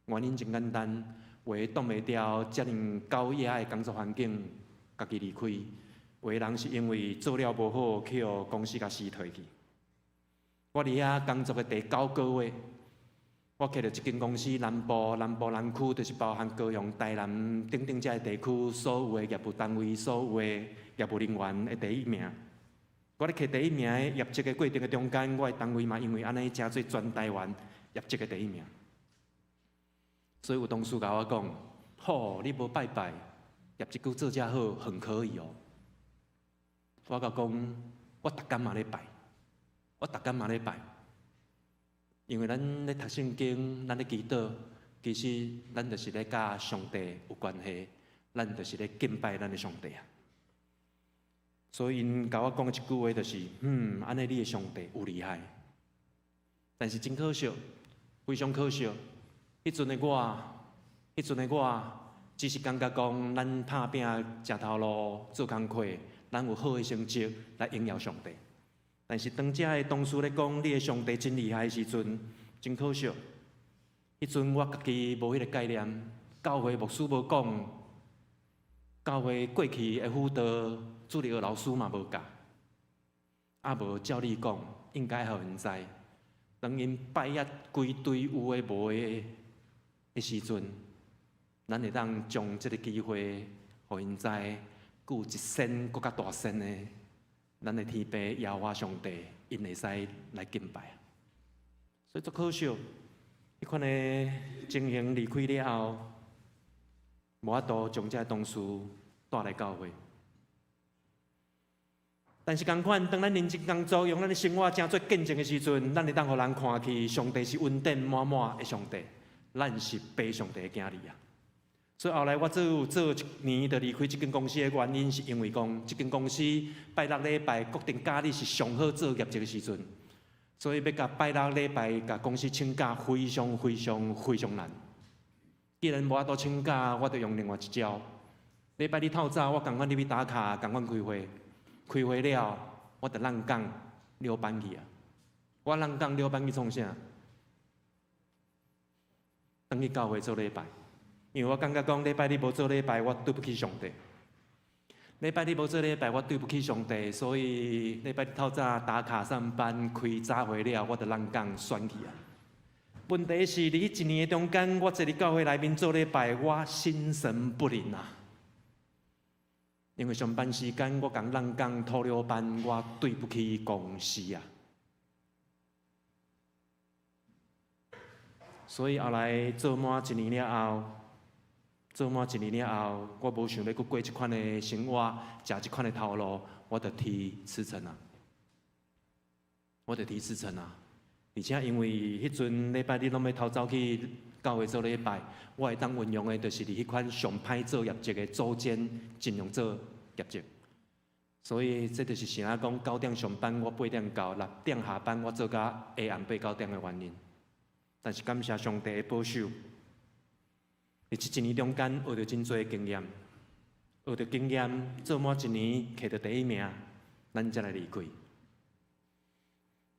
原因真簡單，有的擋袂牢遮爾高壓的工作環境，家己離開；有的人是因為做了無好，去予公司共辭退去。我佇遐工作的第九個月，我去著這間公司南部、南部南區，就是包含高雄、台南等等這个地區所有的業務單位、所有的業務人員的第一名。我咧摕第一名的業績的過程的中間，我的單位嘛因為按呢，成做全台灣業績的第一名。所以有同事共我講：吼，你無拜拜，業績閣做遮好，很可以哦。我共講，我逐工嘛咧拜，我逐工嘛咧拜，因為咱咧讀聖經，咱咧祈禱，其實咱就是咧佮上帝有關係，咱就是咧敬拜咱的上帝啊。所以𪜶共我講的一句話就是：按呢你的上帝有厲害。但是真可惜，非常可惜，彼陣的我，只是感覺講，咱拍拚食頭路做工課，咱有好的成績來榮耀上帝。但是當遮的同事咧講你的上帝真厲害的時陣，真可惜。彼陣我家己無彼个概念，教會牧師無講，教會過去的輔導主日學老師嘛無教，啊無照理講應該予𪜶知。當𪜶拜啊規堆有的無的的時陣，咱會當將這个機會予𪜶知，閣有一仙閣較大仙的，咱的天父耶和華上帝，𪜶會使來敬拜。所以足可惜，彼款的情形離開了後，無法度將這个同事帶來教會。但是仝款，當咱認真工作，用咱的生活成做見證的時陣，咱會當予人看去，上帝是恩典滿滿的上帝，咱是父上帝的囝兒啊。所以後來我做做一年就離開這間公司的原因，是因為講這間公司拜六禮拜國定假日是上好做業績的時陣，所以欲共拜六禮拜共公司請假非常非常非常難。既然無法度請假，我就用另外一招。禮拜日透早，我仝款入去打卡，仝款開會，開會了，我就挵工溜班去啊。我挵工溜班去創啥？轉去教會做禮拜。因為我感覺講禮拜日無做禮拜，我對不起上帝。禮拜日無做禮拜，我對不起上帝，所以禮拜日透早打卡上班，開早會了，我就挵工旋去啊。問題是，佇一年的中間，我坐佇教會內面做禮拜，我心神不寧啊。因為上班時間我共挵工吐溜班，我對不起公司啊。所以後來做滿一年了後，做滿一年了後，我無想欲閣過這款的生活，食這款的頭路，我就提辭呈啊！我就提辭呈啊！而且因為彼陣禮拜日攏欲偷走去教會做禮拜，我會當運用的，就是佇彼款上歹做業績的組間，盡量做業績。所以這就是啥講9點上班，我8點到；6點下班，我做到下暗八九點的原因。但是感謝上帝的保守。佇這一年中間，學著真濟經驗，學著經驗，做滿一年，摕著第一名，咱才來離開。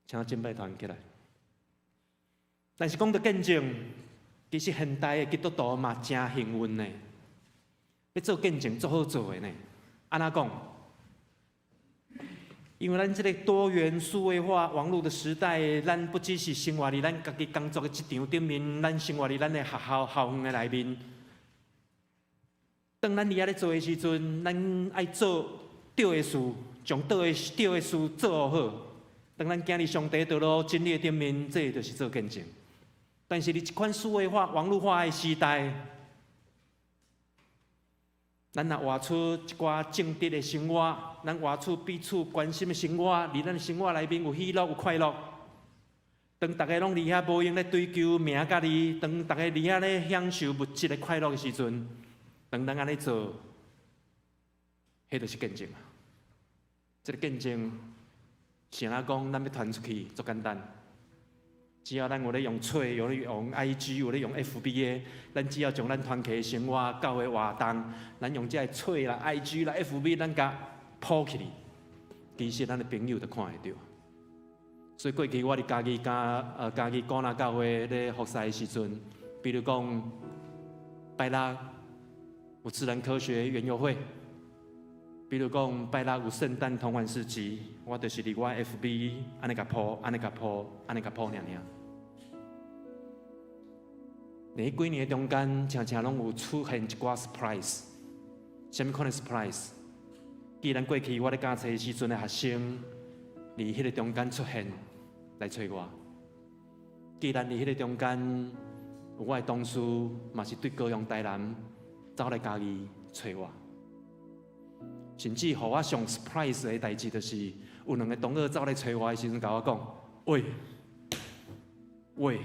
請敬拜團起來。但是講到見證，其實現代的基督徒嘛誠幸運呢。欲做見證足好做的呢。按怎講？因為咱這個多元數位化網路的時代，咱不只是生活佇咱家己工作的職場頂面，咱生活佇咱的學校校園的內面。當咱佇遐咧做的時陣，咱愛做對的事，將對的事做好。當咱行佇上帝道路真理的頂面，這就是做見證。但是佇這款數位化、網路化的時代，咱若活出一寡正直的生活，咱活出彼此關心的生活，佇咱生活內面有喜樂、有快樂。當逐家攏佇遐無閒咧追求名佮利，當逐家佇遐咧享受物質的快樂的時陣，當咱按呢做，彼就是見證啊！這個見證是按怎講？咱欲傳出去足簡單。只要咱有咧用揣，有咧用 IG，有咧用 FB 的，咱只要將咱團契的生活、教會活動，咱用這个揣啦、IG 啦、FB，咱共鋪起來，其實咱的朋友就看會著。所以過去我佇嘉義古那教會咧服侍的時陣，比如講拜六有自然科學園遊會，比如講拜六有聖誕童玩市集，我就是佇我 FB 按呢共鋪，按呢共鋪，按呢共鋪爾爾。佇彼幾年的中間，常常攏有出現一寡 surprise。啥物款的 surprise？既然過去我咧教冊時陣的學生，佇彼个中間出現來揣我。既然佇彼个中間，有我的同事嘛是對高雄、台南走來嘉義揣我。甚至予我上 surprise 的代誌，就是有兩个同學走來揣我的時陣，共我講：喂，喂！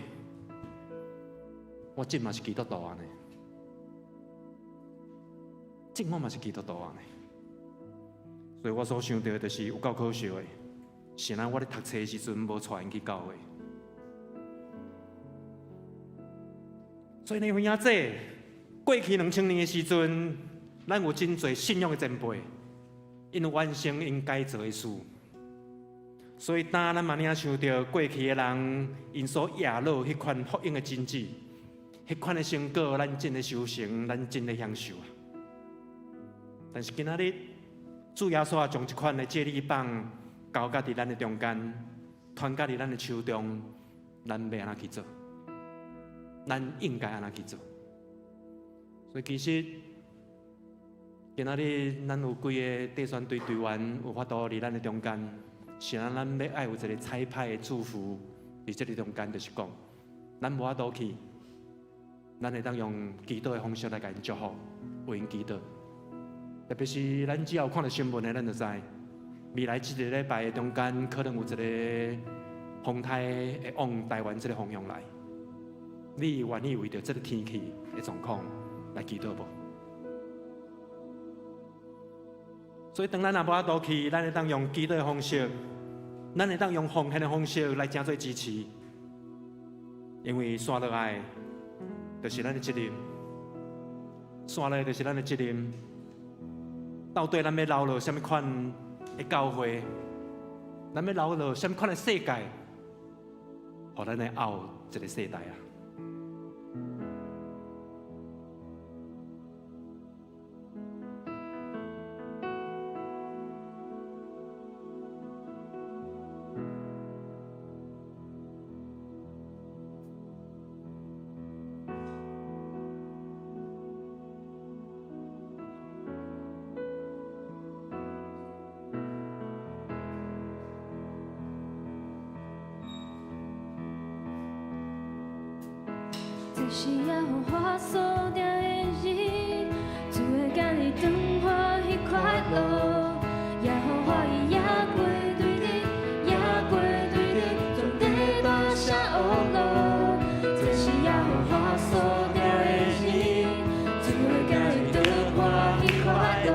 我這嘛是基督徒按呢，這我嘛是基督徒按呢，所以我所想著的就是有夠可惜的，是咱我咧讀冊的時陣無帶𪜶去教會。所以呢，有影這過去2000年的時陣，咱有真濟信仰的前輩，𪜶有完成𪜶該做的事。所以當咱嘛領受著過去的人𪜶所掖落彼款福音的真理。彼款的成果，咱真咧修成，咱真咧享受啊！但是今仔日，主耶穌也將這款的接力棒交佮佇咱的中間，傳佮佇咱的手中，咱欲按怎去做？咱應該按怎去做？所以其實今仔日咱有幾个帶宣隊隊員有法度佇咱的中間，是按咱欲愛有一个彩排的祝福，佇這个中間就是講，咱無法度去。咱會當用祈禱的方式來共𪜶祝福，為𪜶祈禱。特別是咱只要有看著新聞的，咱就知未來這個禮拜的中間，可能有一个風颱會往台灣這个方向來。你願意為著這个天氣的狀況，來祈禱無？所以當咱若無法度去，咱會當用祈禱的方式，咱會當用奉獻的方式來成做支持。因為紲落來就是咱的責任，紲落來就是咱的責任。到底咱欲留落啥物款的教會？咱欲留落啥物款的世界？予咱的後一个世代啊！這是耶和華所定的日，主會共你同歡喜快樂。耶和華伊也會對你，也會對你，全地大聲呵咾。這是耶和華所定的日，主會共你同歡喜快樂。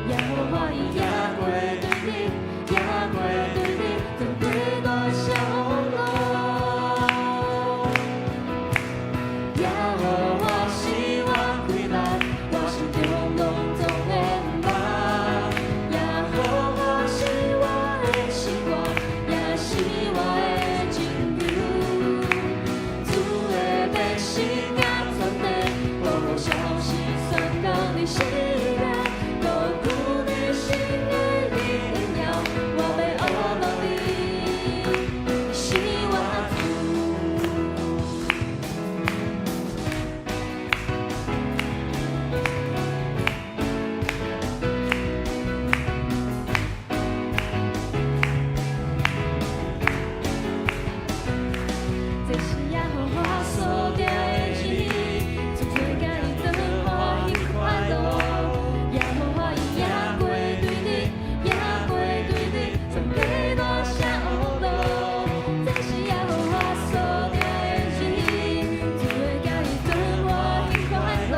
耶和華伊也會對你，也會對你，全地大聲呵咾。耶和華是我氣力，我心中攏總會望。耶和華是我的詩歌，也是我的拯救。主的百姓啊，全地，好消息宣告你生命，高舉你神的榮耀，我欲呵咾你，是我主。這是耶和華所定的日，主會共你同歡喜快樂。耶和華伊也會對你，也會對你，全地大聲呵咾。這是耶和華所定的日，主會共你同歡喜快樂。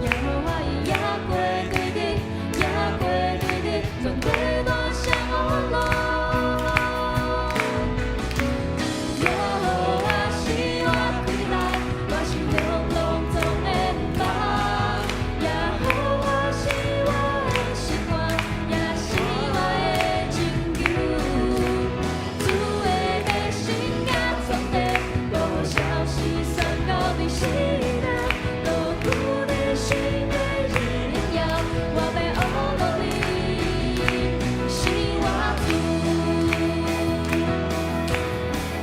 耶和華伊也會對你，也會對你，全地大聲呵咾。耶和華是我氣力，我心中攏總會望。耶和華是我的詩歌，也是我的拯救。主的百姓啊，全地，好消息宣告你生命，高舉你神的榮耀，我欲呵咾你，是我主。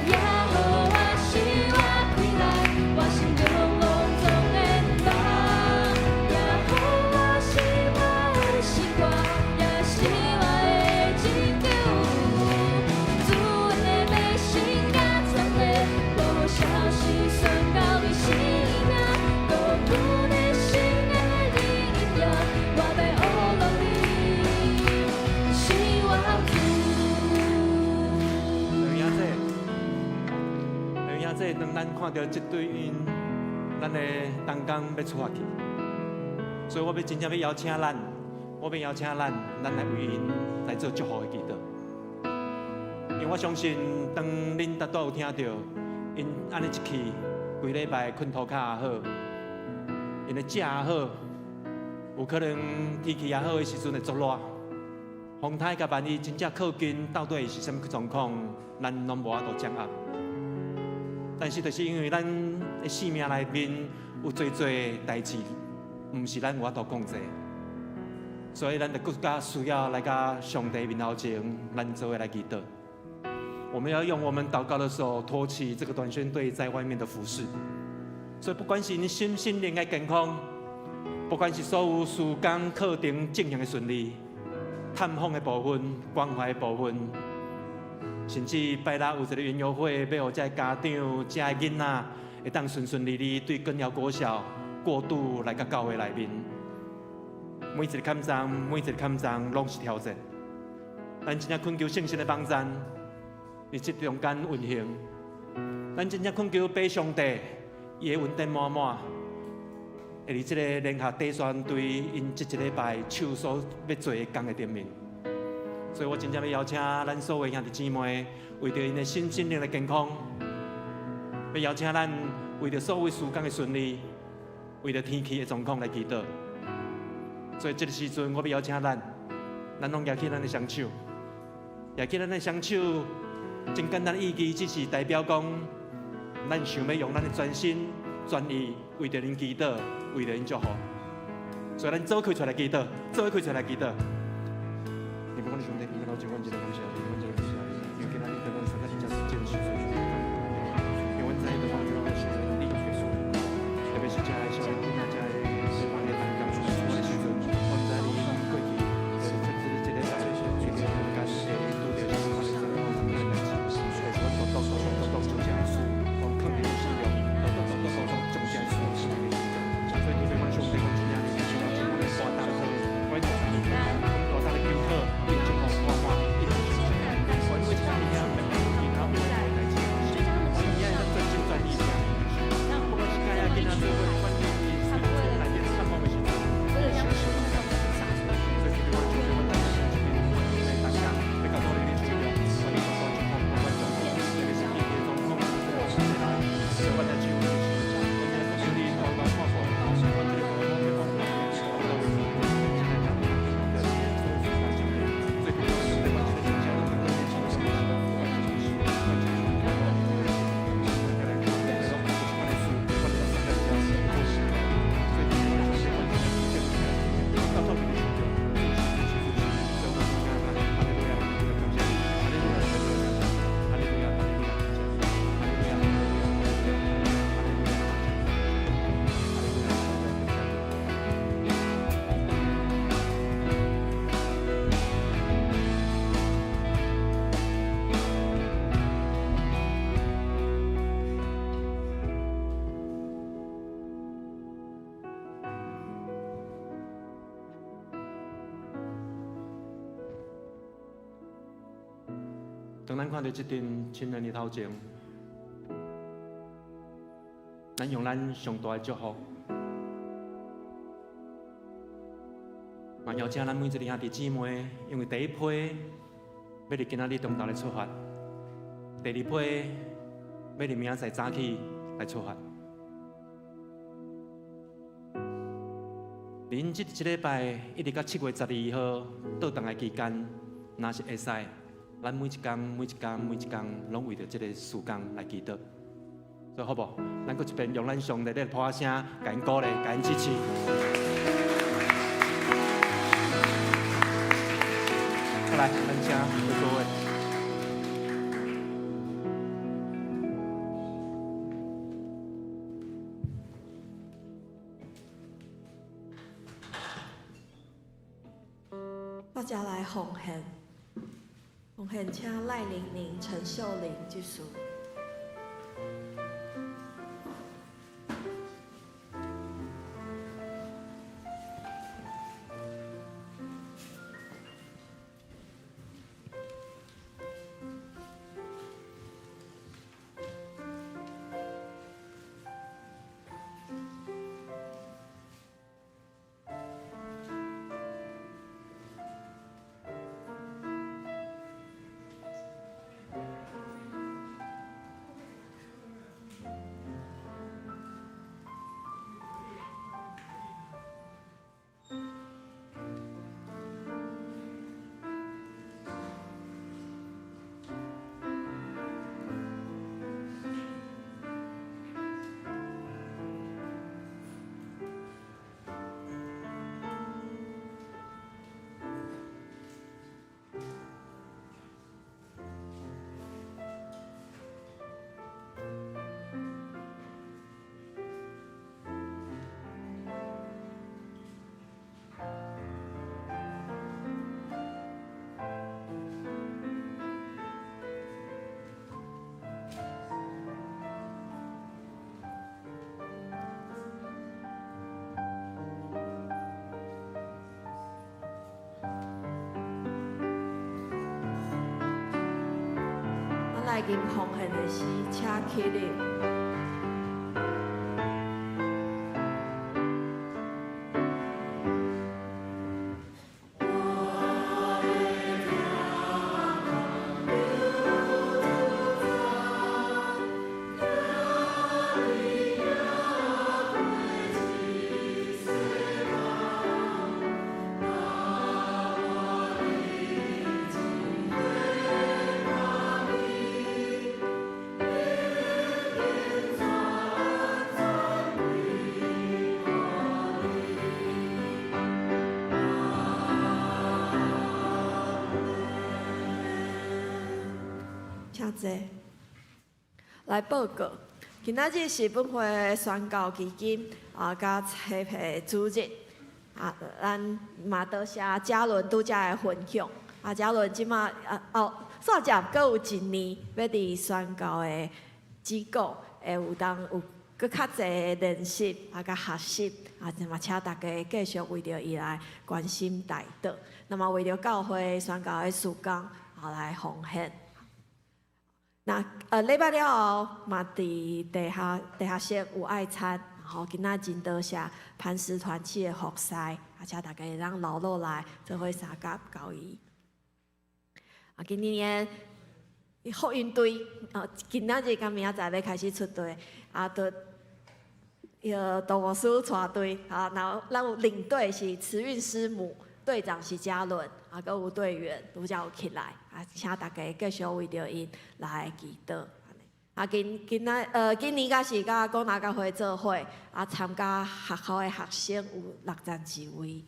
耶和華是我氣力，我心中攏總會望。耶和華是我的詩歌，也是我的拯救。主的百姓啊，全地，好消息宣告你生命，高舉你神的榮耀，我欲呵咾你，是我主。有影這，有影這，當咱看著這對𪜶，咱的同工欲出發去，所以我欲真正欲邀請咱，我欲邀請咱，咱來為𪜶來做祝福的祈禱。因為我相信，當恁拄拄有聽著，𪜶按呢一去，規禮拜睏塗跤也好，𪜶的食也好，有可能天氣也好的時陣會足熱。風颱共萬一真正靠近，到底是啥物狀況，咱攏無法度掌握。但是，就是因為咱的生命內面有濟濟代誌，毋是咱有法度控制，所以咱就閣較需要來到上帝面頭前，咱做伙來祈禱。我們要用我們禱告的手托起這個短宣隊在外面的服事。所以，不管是你身心靈的健康，不管是所有事工課程進行的順利，探訪的部分、關懷的部分，甚至拜六有一個園遊會，欲予這个家長、這个囡仔會當順順利利對根窯國小過渡來到教會內面。每一個坎站，每一個坎站攏是挑戰。咱真正懇求聖神的幫贊，佇這中間運行。咱真正懇求父上帝，伊的恩典滿滿，會佇這个聯合短宣隊𪜶這一禮拜手所欲做的工的頂面。所以我真正欲邀請咱所有的兄弟姊妹，為著𪜶的身心靈的健康，欲邀請咱為著所有事工的順利，為著天氣的狀況來祈禱。所以這个時陣，我欲邀請咱，咱攏舉起咱的雙手，舉起咱的雙手，真簡單的意義，只是代表講，咱想欲用咱的全心全意為著𪜶祈禱，為著𪜶祝福。所以咱做伙開出來祈禱，做伙開出來祈禱。你們講的兄弟，你們老主，阮真感謝你，阮真感謝你，因為今仔日對阮三個真正是真實最重要。因為阮知影對阮是你，特別是這个少年囝仔，這个禮拜的同工，我的時陣，我毋知你過去這這禮拜這個中間會拄著啥物款的狀況，啥物款的代誌，但是阮都當當當當將這个事放囥佇你手中，當當當當當將這个事放佇你手中。所以，對阮上帝，阮真正是想要將阮的大擔荷，阮大大的求討，你祝福滿滿，一直相信。我因為這物件，其他有的代誌發生，我物件會當全心全意聽你。不管是囝仔囡仔做伙，反正伊隨厝內面探望的時陣，相信。所以，對阮上帝，阮等下這邊來大家，欲交托佇你手中，願你大大祝福，大大祝福，特別是天氣的狀況，這個來，所以阮來求就是，阮來求你大大看顧，阮這個我去講，我到位置，真正聽你的所有事情上面，所以對阮上帝，阮這個真正攏當做你手中的事，阮真是，阮真是，當咱看著這陣親人的頭前，咱用咱上大的祝福，嘛邀請咱每一個兄弟姊妹，因為第一批欲佇今仔日中晝來出發，第二批欲佇明仔載早起來出發。恁這一禮拜一直到7月12號倒轉來期間，若是會使，咱每一工、每一工、每一工，攏為著這个事工來祈禱，所以好無？咱閣一遍用咱上熱烈的拍聲，共𪜶鼓勵，共𪜶支持。好來，咱請各位。大家來奉獻。奉獻，請賴玲玲、陳秀玲執事。咱來吟奉獻的詩，請起立。請坐。來報告，今仔日是本會宣教基金啊，佮冊皮主日啊，咱嘛多謝嘉倫拄才的分享。啊，嘉倫這馬啊哦，煞接閣有一年欲佇宣教的機構會有當有閣較濟的練習啊，佮學習啊，嘛請大家繼續為著伊來關心代禱。那麼為著教會宣教的事工啊來奉獻。那禮拜了後，嘛佇地下室有愛餐，然後今仔真多謝磐石團契的服侍，啊，請大家會當留落來做伙相佮交伊。啊，今年的福音隊，哦，今仔日佮明仔載欲開始出隊，啊，都彼个杜牧師帶隊，啊，然後咱有領隊是慈運師母，隊長是嘉倫，啊，閣有隊員拄才有起來，啊，請大家繼續為著𪜶來祈禱。啊，今年敢是佮廣大教會做伙，啊，參加學校的學生有60幾位，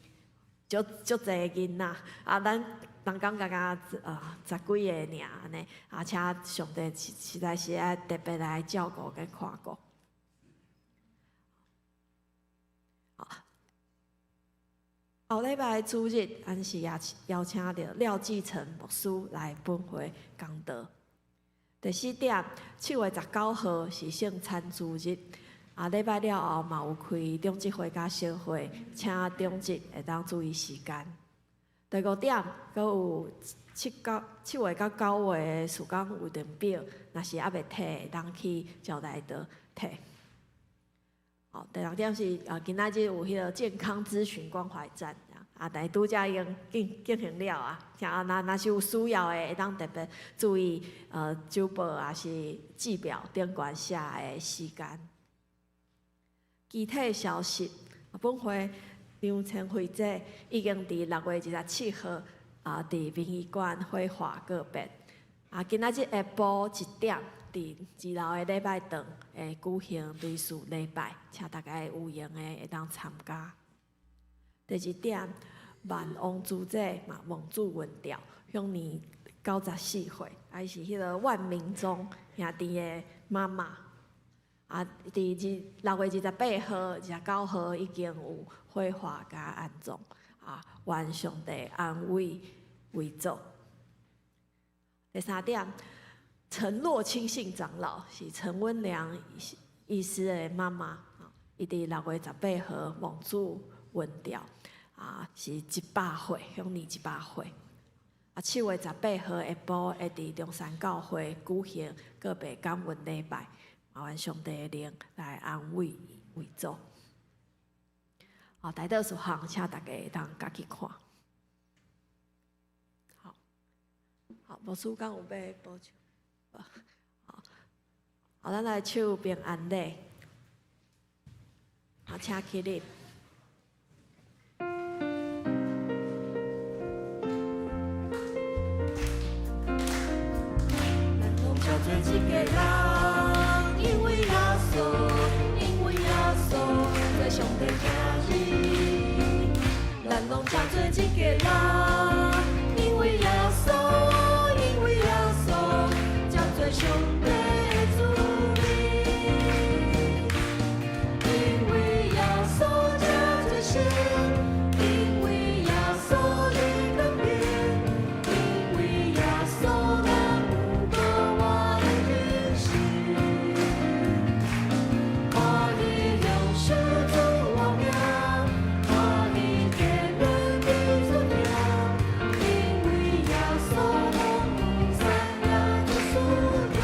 足足濟囡仔，啊，咱人講敢若十幾個爾按呢，啊，請上帝實在是愛特別來照顧佮看顧。後禮拜主日，咱是也邀請著廖繼成牧師來本會講道。第四點，7月19號是聖餐主日，啊，禮拜了後嘛有開長執會佮小會，請長執會當注意時間。第五點，閣有7月到9月的事工有定表，若是猶未提，會當去招待桌提。好，第六點是啊，今仔日有彼个健康諮詢關懷站，啊，但是拄才已經進行了啊，啊，若是有需要的，會當特別注意周報抑是誌表頂懸寫的時間。其他消息，本會梁千惠姐已經佇6月27號啊，佇殯儀館火化告別。啊，今仔日下晡1點，佇二樓的禮拜堂會舉行追思禮拜，請大家有閒的會當參加。第二點，萬王主姐嘛蒙主恩召，享年94歲，啊，伊是彼个萬民宗兄弟的媽媽。啊，佇6月28號、29號已經有火化佮安葬，啊，願上帝安慰遺族。第三點，陳洛清信長老是陳溫良醫師的媽媽，伊佇6月18號蒙主恩召，啊，是100歲，享年100歲。啊，7月18號下晡會佇中山教會舉行告別感恩禮拜，嘛願上帝的靈來安慰遺族。啊，代禱事項，請大家會當家己看。好，好，牧師敢有欲補充？好，好，咱來唱平安禮。好，請起立。咱攏叫做一家人，因為耶穌，因為耶穌做上帝囝兒。咱攏叫做一家人，因為耶穌，因為耶穌叫做上帝的子民。因為耶穌這做神，因為耶穌的權柄，因為耶穌咱有過活的人生。歡喜享受主活命，歡喜堅忍的主疼，因為耶穌咱有三也做輸贏。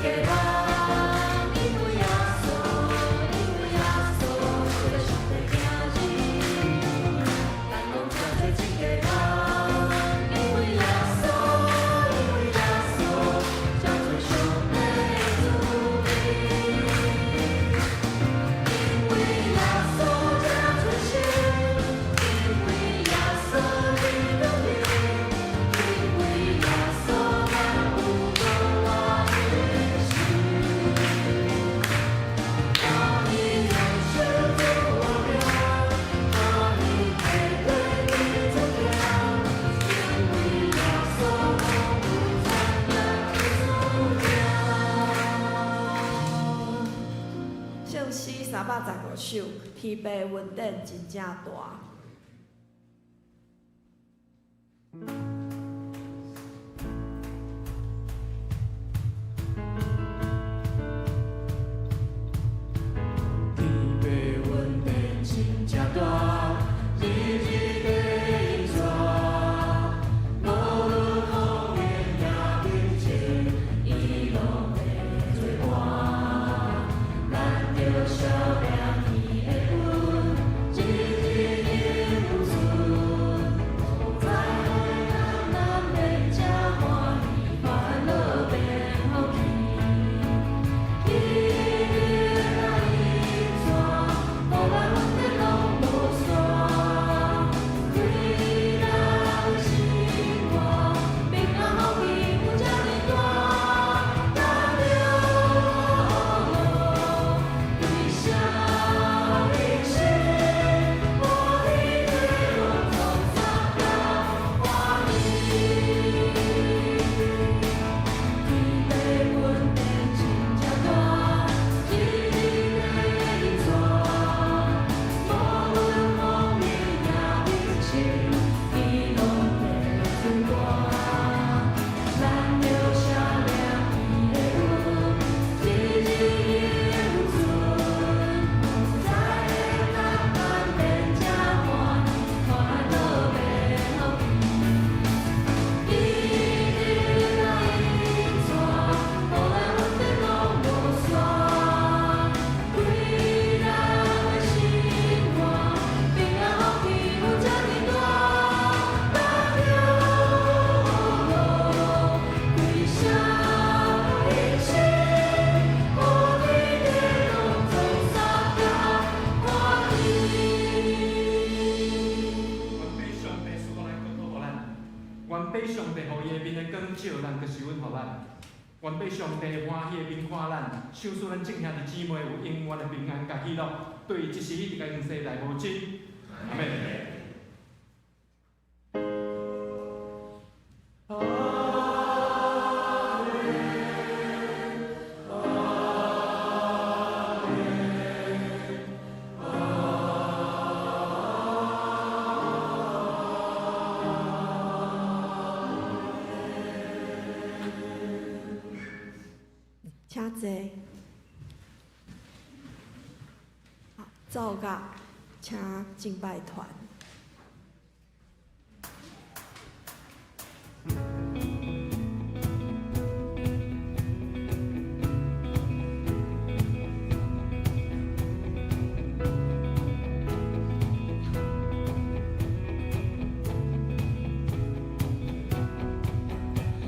人，因為耶穌，因為耶穌，做上帝囝兒。咱攏做一家人，因為耶穌，因為耶穌，才做上帝子民。因為耶穌才出生，因為耶穌得權柄，因為耶穌咱有無活的心。予伊用手做我命，予伊提提你做行，因為耶穌有災難的注定。聖詩315首，天父恩典真正大。天父恩典真正大，日日地引帶，無論風雨也平靜，伊攏會做伴。咱著惜命伊的恩，日日永存。無知咱咱免這歡喜，煩惱變福氣。伊來引帶，予咱恩典攏無散。歸咱生活，平安福氣有這呢大，咱著歸聲一生，歡喜地攏創啥甲歡喜。天父恩典真正大，日日地引帶，無論風雨也平靜，伊攏會做伴。咱著惜命伊的恩，日日永存。無知咱咱免這歡喜，煩惱變福氣。伊日來引帶，予咱恩典攏無散。歸咱的生活，平安福氣有這呢大，咱著歸聲一生，予天地攏創啥甲歡喜。願被上帝賜福咱，國土予咱；願被上帝予伊的面的光照咱，閣施恩予咱；願被上帝歡喜的面看咱，賞賜咱眾兄弟姊妹有永遠的平安佮喜樂，對這時一直到永世來無盡。阿們。請坐。好，奏樂，請敬拜團。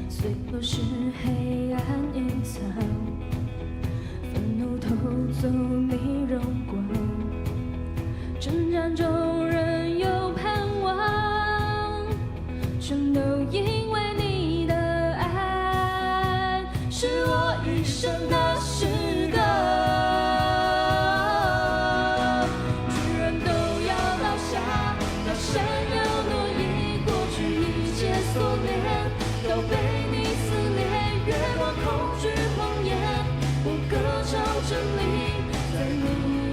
雖不是黑暗隱藏，憤怒偷走你榮光，掙扎中仍有盼望，全都因為你的愛，是我一生的詩歌。巨人都要倒下，高山要挪移，過去一切鎖鏈都被你撕裂，越過恐懼謊言，我歌唱真理，在你。